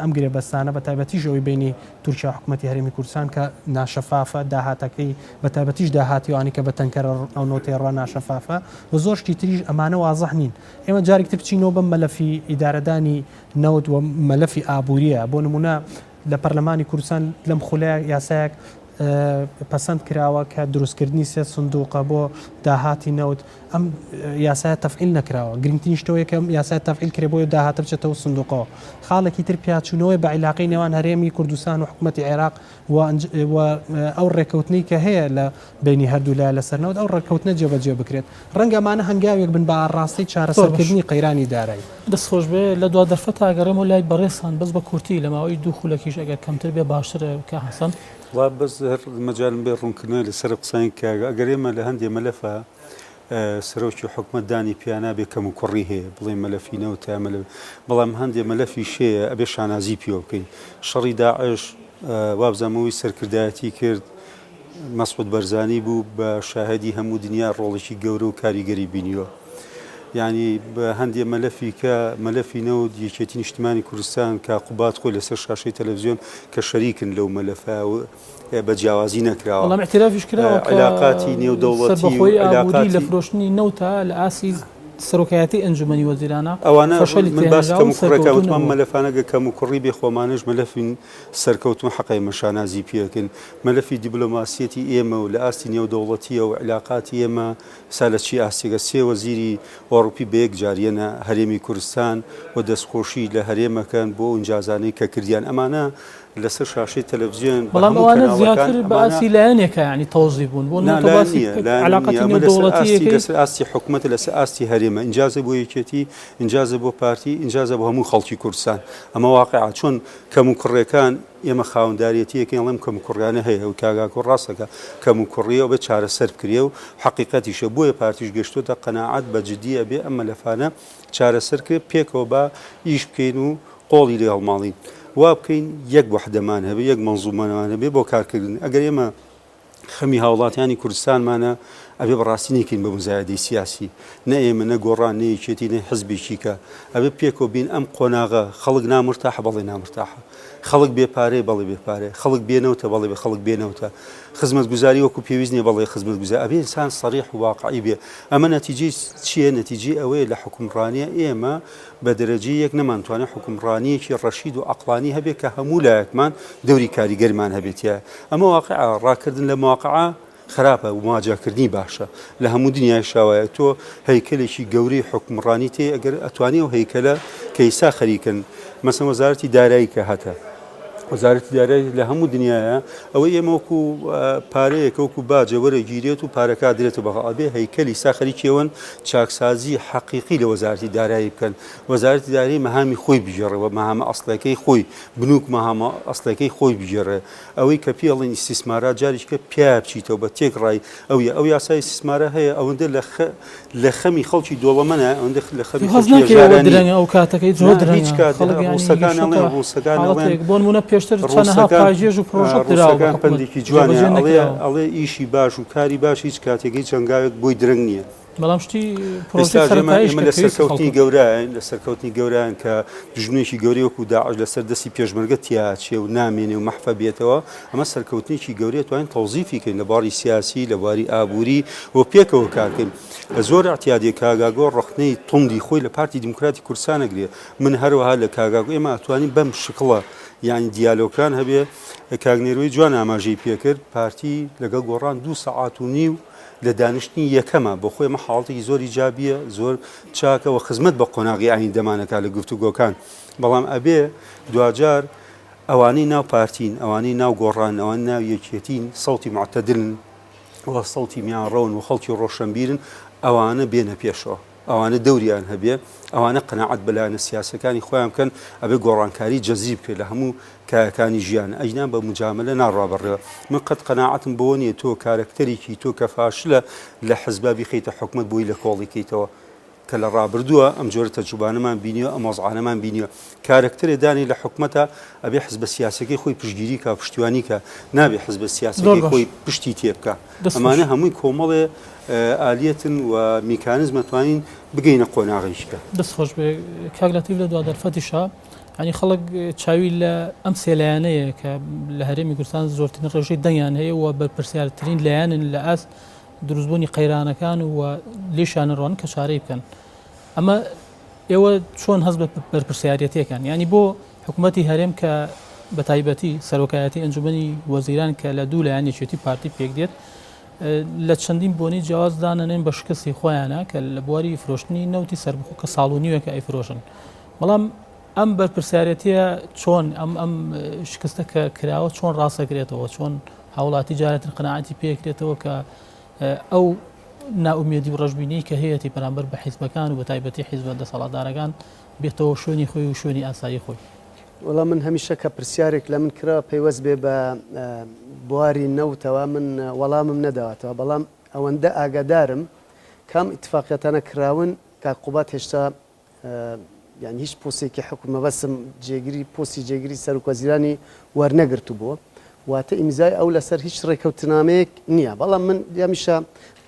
ئەم گرێبەستانە بە تایبەتیش ئەوەی بینی تورکیا و حکوومەتی هەرێمی کوردستان کە ناشەفافە داهاتەکەی بە تایبەتیش داهاتی ئەوانی کە بە تەنکەرە ئەو نەوتەی ڕا ناشەفافە و زۆر شتی تریش ئەمانە وازح نین ئێمە جارێک تر بچینەوە بەم مەلەفی ئیدارەدانی نەوت و مەلەفی ئابووریە بۆ نمونە لە پەرلەمانی کوردستان لەم خولەیە یاسایەک پەسەند کراوە کە دروستکردنی سێ سندوقە بۆ داهاتی نەوت، ئەم یاسایە تەفعیل نەکراوە، گرنگترین شت ئەوەیە کە ئەم یاسایە تەفعیل کرێ بۆیە داهاتە بچێتەوە سندوقەوە. خاڵێکی تر پیاچوونەوەی بە عیلاقەی نێوان هەرێمی کوردستان و حکومەتی عێراق و و ئەو ڕێککەوتنەی کە هەیە لە بەینی هەردوولا لەسەر نەوت ئەو ڕێککەوتنە جێبەجێ بکرێت. ڕەنگە ئەمانە هەنگاوێک بن بە ئاڕاستەی چارەسەرکردنی قەیرانی دارایی. دەست خۆش بێ لە دوا دەرفەتا ئەگەڕێمەوە لای بەڕێزتان بەس بە کورتی لە ماوەی دوو خولەکیش ئەگەر کەمتر بێ باشترە کاک حەسەن. وەڵا بەس هەر مەجالم بێ ڕوونکردنەوەی لەسەر قسانی کاک ئەگەر ئێمە لە هەندێ مەلەفا سەرۆکی حکومەت دانی پیا نابێ کەم و کوڕی هەیە بڵێ مەلەفی نەوتە مەلەف بەڵام هەندێ مەلەفیش هەیە ئەبێ شانازی پێوە بکەین شەڕی داعش وابزانم ئەوەی سەرکردایەتی کرد مەسعود بەرزانی بوو بە شاهدی هەموو دنیا ڕۆڵێکی گەورە و کاریگەری بینیوە. یعنی بە هەندێ مەلەفی کە مەلەفی نەوت یەکێتی نیشتمانی کوردستان کە قوباد خۆی لەسەر شاشەی تەلەڤزیۆن کە شەریکن لەو مەلەفە بە جیاوازی نەکراوە. بەڵام اعترافیش کراوە کە عیلاقاتی نێودەوڵەتی و سەربەخۆیی ئابووری لە عیلاقاتی فرۆشتنی نەوتە لە ئاستی سەرۆکایەتی ئەنجومەنی وەزیرانە ئەوانە فەشەلی من باسی تێهێنراوە و کەموکوڕیەکان سەرکەوتوو وتمان نەبووە. مەلەفانە گە کەموکوڕی بێ خۆمانەش مەلەفین سەرکەوتن حەقە ئێمە شانازی پێکەین مەلەفی دیبلۆماسیەتی ئێمە و لە ئاستی نێودەوڵەتیە و عیلاقاتی ئێمە سا لە چی ئاستێکە سێ وەزیری ئۆڕوپی بە یەک جار یەنە هەرێمی کوردستان و دەستخۆشی لە هەرێمەکەن بۆ ئەو ئینجازانەی کە کردیان ئەمانە لەسەر شاشەی تەلەفزیۆن بە بەڵام هەموو ئەوانە کەناڵەکان زیاتر بە ئەمانە ئاستی لایەنێکە یانی تەوزیف بوون بۆ نا نموونە تۆ لایەن باسی نییە لایەن عەلاقەتی نییە ئەمە لەسەر نێودەوڵەتی ئاستی یەکەی لەسەر ئاستی حکومەتە لەسەر ئاستی هەرێمە ئینجازە بۆ یەکێتی ئینجازە بۆ پارتی ئینجازە بۆ هەموو خەڵکی کوردستان ئەمە واقعە چۆن کەموکوڕیەکان ئێمە خاوەنداریەتی ئەکەین ئەڵێم کەموکوڕیانە هەیە و کاک ئاکۆ ڕاست ئەکا کەموکوڕیە و ئەبێ چارەسەر بکرێ و حەقیقەتیشە بۆیە پارتیش گەشتۆتە قەناعەت بە جدی ئەبێ ئەم مەلەفانە چارەسەر کرێ پێکەوە با ئیش بکەین و قۆڵی لێ هەڵماڵین وا بکەین یەک وەحدەمان هەبێ یەک مەنزومەمان هەبێ بۆ کارکردن ئەگەر ئێمە خەمی هاوڵاتیانی کوردستانمانە ئەبێ بەڕاستی نەیکەین بە موزایەدەی سیاسی نە ئێمە نە گۆڕان نە یەکێتی نە حزبێکی کە ئەبێ پێکەوە بین ئەم قۆناغە خەڵک نامرتاحە بەڵێ نامرتاحە خەڵک بێ پارەیە بەڵێ بێ پارەیە خەڵک بێ نەوتە بەڵێ بێ خەڵک بێ نەوتە خزمەتگوزاری وەکو پێویست نییە بەڵێ خزمەتگوزاری ئەبێ ئینسان سەریح و واقعی بێ ئەمە نەتیجەی چییە نەتیجەی ئەوەیە لە حوکمڕانیە ئێمە بە دەرەجەی یەک نەمانتوانی حوکمڕانییەکی ڕەشید و عەقڵانی هەبێت کە هەموو لایەکمان دەوری کاریگەرمان هەبێت تیایا. ئەمە واقیعە، ڕاکردن لە مواقعە خراپە و مواجهەکردنی باشە. لە هەموو دنیایشا وایە. تۆ هەیکەلێکی گەورەی حوکمڕانی تێی ئەگەر ئەتوانی ئەو هەیکەلە کە ئیستا خەریکن مەسەن وەزارەتی دارایی کە هەتە. وەزارەتی دارایی لە هەموو دنیاە ئەوەی ئێمە وەکو پارەیەکە وەکو باجە وەرەگیرێت و پارەکە درێتە بەغا ئەبێ هەیکەلی سا خەریکیەوەن چاکسازی حەقیقی لە وەزارەتی دارایی بکەن وەزارەتی دارایی مەهامی خۆی بگێڕێ و مەهامە ئەسڵەکەی خۆی بنوک مەهامە ئەسڵەکەی خۆی بگێڕێ ئەوەی کە پێڵین ئیستیسمارا جاریشکە پیا بچیتەوە بە تێکڕای ئەو یا ئەو یاسای ئیستیسمارە هەیە ئەوەندە لە خ لە خەمی خەڵکی دۆڵەمەنە ئەوەندە لە خەمی هەست خەڵکی ناکەی ئەوە هەژاران نییە. درەنگە ئەو کاتەکەی زۆر نا درەنگە هیچ کات خەڵک یانی ڕووسەکان گەیشتۆتە ئەڵێن ڕووسەکان ئەڵێن حاڵەتێک بۆ نموونە پێشتر چەنەها ڕووسەکان پاکێژ و پرۆژە دراوە بە ڕووسەکان حکومەت پەندێکی جوانیان جێبەجێ ئەڵێ نەکراوە. ئەڵێ ئیشی باش و کاری باش هیچ کاتێک هیچ هەنگاوێک بۆی درەنگ نییە. بەڵام شتی پرۆژەی ئێستاش ئێمە سەرەتاییش ئێمە کە لە پێویستی سەرکەوتنی خەڵکە. گەوراین لە سەرکەوتنی گەوراین کە دوژمنێکی گەورەی وەکوو داعش لەسەر دەستی پێشمەرگە تیا چێ و نامێنێ و مەحفە بێتەوە ئەمە سەرکەوتنێکی گەورەیە توانین تەوزیفی کەین لە بواری سیاسی لە بواری ئابووری و پێکەوە کار کەین لە زۆر ئیعتیادیە کاک ئاگۆ ڕەخنەی توندی خۆی لە پارتی دیموکراتی کوردستان ئەگرێ من هەروەها لە کاک ئاگۆ ئێمە ئەتوانین بەم شکڵە یانی دیالۆگکان هەبێ کاک نێروی جوان ئاماژەی پێکرد پارتی لەگەڵ گۆڕان دوو سەعات و نیو لە دانیشتنی یەکەمە بۆ خۆی ئەمە حاڵەتێکی زۆر ئیجابیە زۆر چاکە و خزمەت بە قۆناغی ئایندەمان ئەکات لە گفتوگۆکان بەڵام ئەبێ دواجار ئەوانەی ناو پارتین ئەوانەی ناو گۆڕان ئەوان ناو یەکێتین سەوتی معتدلن و سەوتی میانڕەون و خەڵکی ڕۆشنبیرن ئەوانە بێنە پێشەوە ئەوانە دەوریان هەبێ، ئەوانە قەناعەت بە لایەنە سیاسیەکانی خۆیان بکەن، ئەبێ گۆڕانکاری جەزری بکرێت لە هەموو کایەکانی ژیان، ئەگینا بە موجامەلە ناڕوا بەڕێوە. من قەت قەناعەتم بەوە نیە تۆ کارەکتەرێکی تۆ کە فاشلە لە حزبا بیخەیتە حکومەت بۆی لە کۆڵی کەیتەوە. کە لە ڕابردووە ئەم جۆرە تەجروبانەمان بینیوە، ئەم وەزعانەمان بینیوە. کارەکتەرێ دانێ لە حکومەتا ئەبێ حزبە سیاسیەکەی خۆی پشتگیری کا و پشتیوانی کا، نابێ حزبە زۆر سیاسیەکەی باش. خۆی پشتی تێ بکا. دەست خۆش. ئەمانە هەمووی کۆمەڵێ ئالیەتن و میکانزمە توانین بگەینە قۆناغێکی کە. دەست خۆش بێ کاک لەتیف لە دوا دەرفەتیشا یانی خەڵک چاوی لە ئەم سێ لایەنەیە کە لە هەرێمی کوردستان زۆرترین ڕێژەی دەنگیان هەیە و بەرپرسیارترین لایەنن لە ئاست دروستبوونی قەیرانەکان و لێشیان ڕوان کە چارەی بکەن ئەمە ئێوە چۆن هەست بە بەرپرسیارەتەکان ینی بۆ حکوومەتتی هەرێم کە بە تایبەتی سەرۆکایەتی ئەنجومەنی وەزیران کە لە دوو لایەن یەکێتی پارتی پێک دێت لە چەندین بۆنەی جیاواز دانەنێن بە شکستی خۆیانە کە لە بواری فرۆشتنی نەوتی سەربەخۆ کە ساڵ و نیوێکە ئەیفرۆشن بەڵام ئەم بەرپرسیارەتیە چۆن ئەم ئەم شکستە کە کراوە چۆن ڕاستەکرێتەوە چۆن هاوڵاتی جارێتر قەناعەتی پێکرێتەوە کە ئەو نائومێدی و ڕەشبینی کە هەیەی بەرامبەر بە حیزبەکان و بە تایبەتی حیزبە دەسەڵاتدارەکان بێتەوە شوێنی خۆی و شوێنی ئاسایی خۆی. وەڵا من هەمیشە کە پرسیارێک لە من کرا پەیوەست بێ بە بواری نەوتەوە من وەڵامم نەداوەتەوە بەڵام ئەوەندە ئاگادارم کام ئیتفاقیاتانە کراون کاک قوباد هێشتا یان هیچ پۆستێکی حکوم مەبەستم جێگری پۆستی جێگری سەرۆک وەزیرانی وەرنەگرتبوو واتە ئیمزای ئەو لەسەر هیچ ڕێکەوتنامەیەک نییە بەڵام من هەمیشە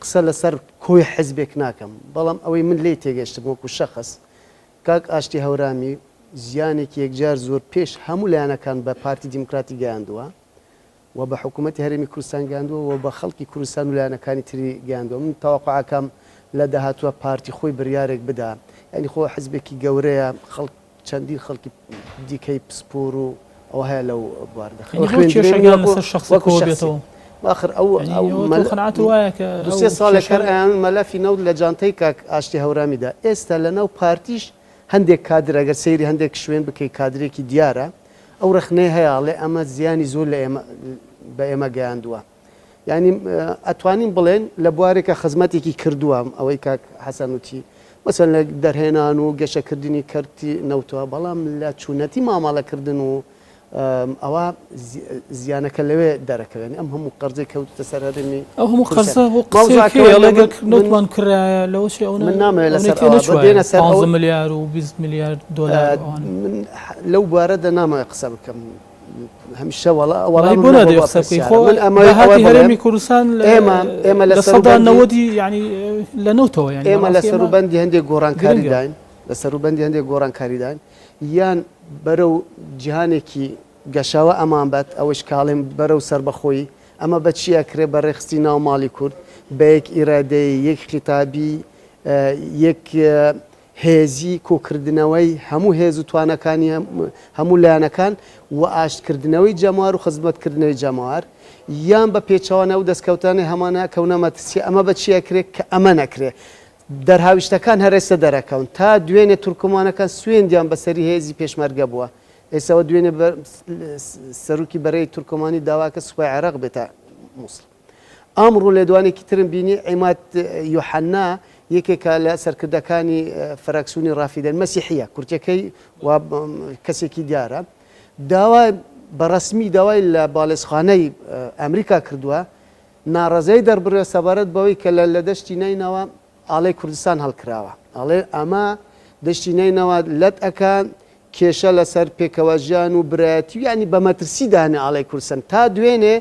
قسە لەسەر کۆی حزبێک ناکەم بەڵام ئەوەی من لێی تێگەشتم وەکو شەخس کاک ئاشتی هەورامی زیانێکی یەکجار زۆر پێش هەموو لایەنەکان بە پارتی دیموکراتی گەیاندووە و بە حکوومەتی هەرێمی کوردستان گەیاندووە و بە خەڵکی کوردستان و لایەنەکانی تری گەیاندووە. من تەوەقوع ئەکەم لە داهاتووە پارتی خۆی بریارێک بدا. یانی خۆ حزبێکی گەورەیە، خەڵک چەندین خەڵکی دیکەی پسپۆر و ئەوە هەیە لەو بواردا. یانی بۆ کێشەکان لەسەر شەخسی وەکو کۆ شەخسی. بێتەوە؟ ئاخر ئەو یانی ئەو ئەوە تۆ مەل قەناعەت وایە کە دوو ئەو سێ ساڵێک کێشە هەر ئەیان مەلەفی نەوت لە جانتەی کاک ئاشتی هەورامیدا. ئێستا لە ناو پارتیش هەندێک کادر ئەگەر سەیری هەندێک شوێن بکەی کادرێکی دیارە ئەو رەخنەی هەیە ئەڵێ ئەمە زیانی زۆر لە ئێمە بە ئێمە گەیاندووە. یانی ئەتوانین بڵێن لە بوارێکە خزمەتێکی کردووە ئەوەی کاک حەسەن وتی مەسەن لە دەرهێنان و گەشەکردنی کەرتی نەوتەوە بەڵام لە چونەتی مامەڵەکردن و ئەوە زیانەکە لەوێ دەرەکەوێن ئەم هەموو قەرزەی کەوتە سەر هەرێمی ئەو هەموو قەرزە بۆ قسەیەکەیە ئەگەر نەوتمان کرایە لەوە چی ئەو من نامەوێت لەسەر ئەوە بێنە سەر 15 ملیار و 20 ملیار دۆلار من لەو بوارەدا نامەوێت قسە بکەم هەمیشە وەڵا وەڵی بۆ نادەوێت قسە بکەی خۆ من ئەمە داهاتی هەرێمی کوردستان ئێمە ئێمە لە سەدا نەوەدی یعنی لە نەوتەوە یعنی ئێمە لە سەروبەندی هەندێک گۆڕانکاریداین لە سەروبەندی هەندێک گۆڕانکاریداین یان بەرەو جیهانێکی گەشاوە ئەمانبات ئەوەیش کاڵێم بەرەو سەربەخۆیی ئەمە بە چی ئەکرێ بە ڕێکخستی ناو ماڵی کورد بە یەک ئیرادەیی یەک خیتابی یەک هێزی کۆکردنەوەی هەموو هێز و توانەکانی هەموو لایەنەکان و ئاشتکردنەوەی جەماوەر و خزمەتکردنەوەی جەماوەر یان بە پێچەوانە ئەو دەستکەوتانەی هەمانە کەونە مەترسی ئەمە بە چی ئەکرێ کە ئەمە نەکرێ دەرهاویشتەکان هەر ئێستا دەرەکەون تا دوێنێ تورکمانەکان سوێندیان بەسەری هێزی پێشمەرگە بووە. ئێستا دوێنێ سەرۆکی بەرەی تورکمانی داواکە سوپای عێراق بێتە موسڵ. ئەمڕۆ لێدوانێکی ترم بینی عیماد یوحەنا یەکێکە لە سەرکردەکانی فراکسیۆنی ڕافیدەن مەسیحیە کورتەکەی و کەسێکی دیارە داوای بە ڕەسمی داوای لە باڵێزخانەی ئەمریکا کردووە ناڕەزای دەربڕێ سەبارەت بەوەی کە لە دەشتی نەینەوا ئاڵای کوردستان هەڵکراوە ئەڵێ ئەمە دەشتی نەینەوا لەت ئەکا کێشە لەسەر پێکەوەژیان و برایەتی و یانی بە مەترسی دانێ ئاڵای کوردستان تا دوێنێ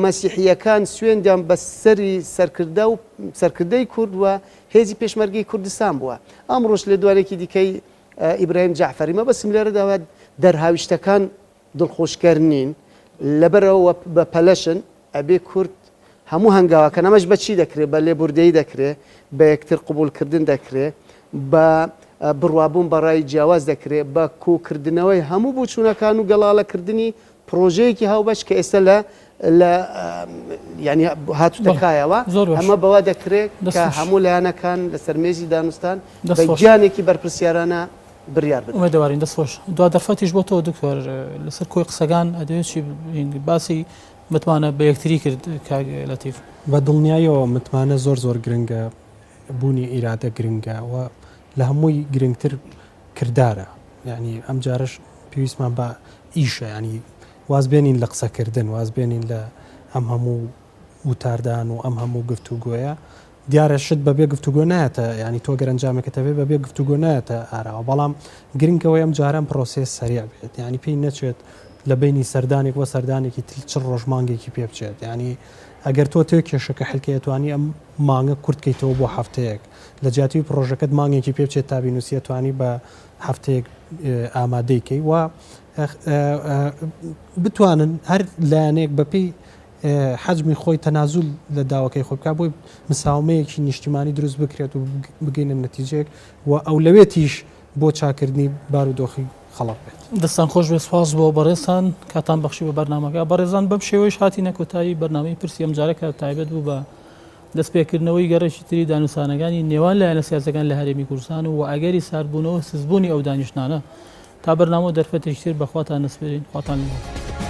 مەسیحییەکان سوێندیان بە سەری سەرکردە و سەرکردەی کورد و هێزی پێشمەرگەی کوردستان بووە ئەمڕۆش لێدوانێکی دیکەی ئیبراهیم جەعفەری مەبەستم لێرەدا دەرهاویشتەکان دڵخۆشکەر نین لەبەرئەوە بە پەلەشن ئەبێ کورد هەموو هەنگاوەکان ئەمەش بە چی دەکرێ بە لێبوردەیی دەکرێ بە یەکتر قبوڵکردن دەکرێ بە بڕوابوون بە ڕای جیاواز دەکرێ بە کۆکردنەوەی هەموو بۆچوونەکان و گەڵاڵەکردنی پڕۆژەیەکی هاوبەش کە ئێستا لە لە یانی هاتووتە کایەوە ئەمە بەوە دەکرێ کە هەموو لایەنەکان لەسەر مێزی دانوستان بە گیانێکی بەرپرسیارانە بریار بدەن. ئومێدەوارین دەست خۆش. دوا دەرفەتیش بۆ تۆ دکتۆر لەسەر کۆی قسەکان ئەدەوێت چی باسی متمانە بە یەکتری کرد کاک لەتیف. بە دڵنیاییەوە متمانە زۆر زۆر گرنگە، بوونی ئیرادە گرنگە و لە هەمووی گرنگتر کردارە، یانی ئەم جارەش پێویستمان بە ئیشە، یانی واز بێنین لە قسەکردن، واز بێنین لە ئەم هەموو وتاردان و ئەم هەموو گفتوگۆیە، دیارە شت بەبێ گفتوگۆ نایەتە یانی تۆ گەر ئەنجامێکت هەبێ بەبێ گفتوگۆ نایەتە ئاراوە بەڵام گرنگ ئەوەیە ئەم جارە ئەم پرۆسەیە سەریع بێت یانی پێی نەچێت لە بەینی سەردانێک بۆ سەردانێکی تر چ ڕۆژ مانگێکی پێ بچێت یانی ئەگەر تۆ تێ کێشەکە حلکەی ئەتوانی ئەم مانگە کورت کەیتەوە بۆ هەفتەیەک لە جیاتی پرۆژەکەت مانگێکی پێ بچێت تا بینوسی ئەتوانی بە هەفتەیەک ئامادەی کەی و بتوانن هەر لایەنێک بەپێی حەجمی خۆی تەنازول لە داواکەی خۆی بکات بۆی مساومەیەکی نیشتیمانی دروست بکرێت و بگەینە نەتیجەیەک و ئەولەوێتیش بۆ چاکردنی بارودۆخی خەڵک بێت. دەستان خۆش بێت سوپاس بۆ بەڕێزتان کاتان بەخشی بە بەرنامەکە بەڕێزان بەم شێوەیش هاتینە کۆتایی بەرنامەی پرسی ئەمجارە کە تایبەت بوو بە دەستپێکردنەوەی گەڕێکی تری دانوسانەکانی نێوان لایەنە سیاسەکان لە هەرێمی کوردستان و ئەگەری ساردبوونەوە سستبوونی ئەو دانیشتنانە تا بەرنامە و دەرفەتێکی تر بەخواتان نەسپێرین خواتان لەگەڵ.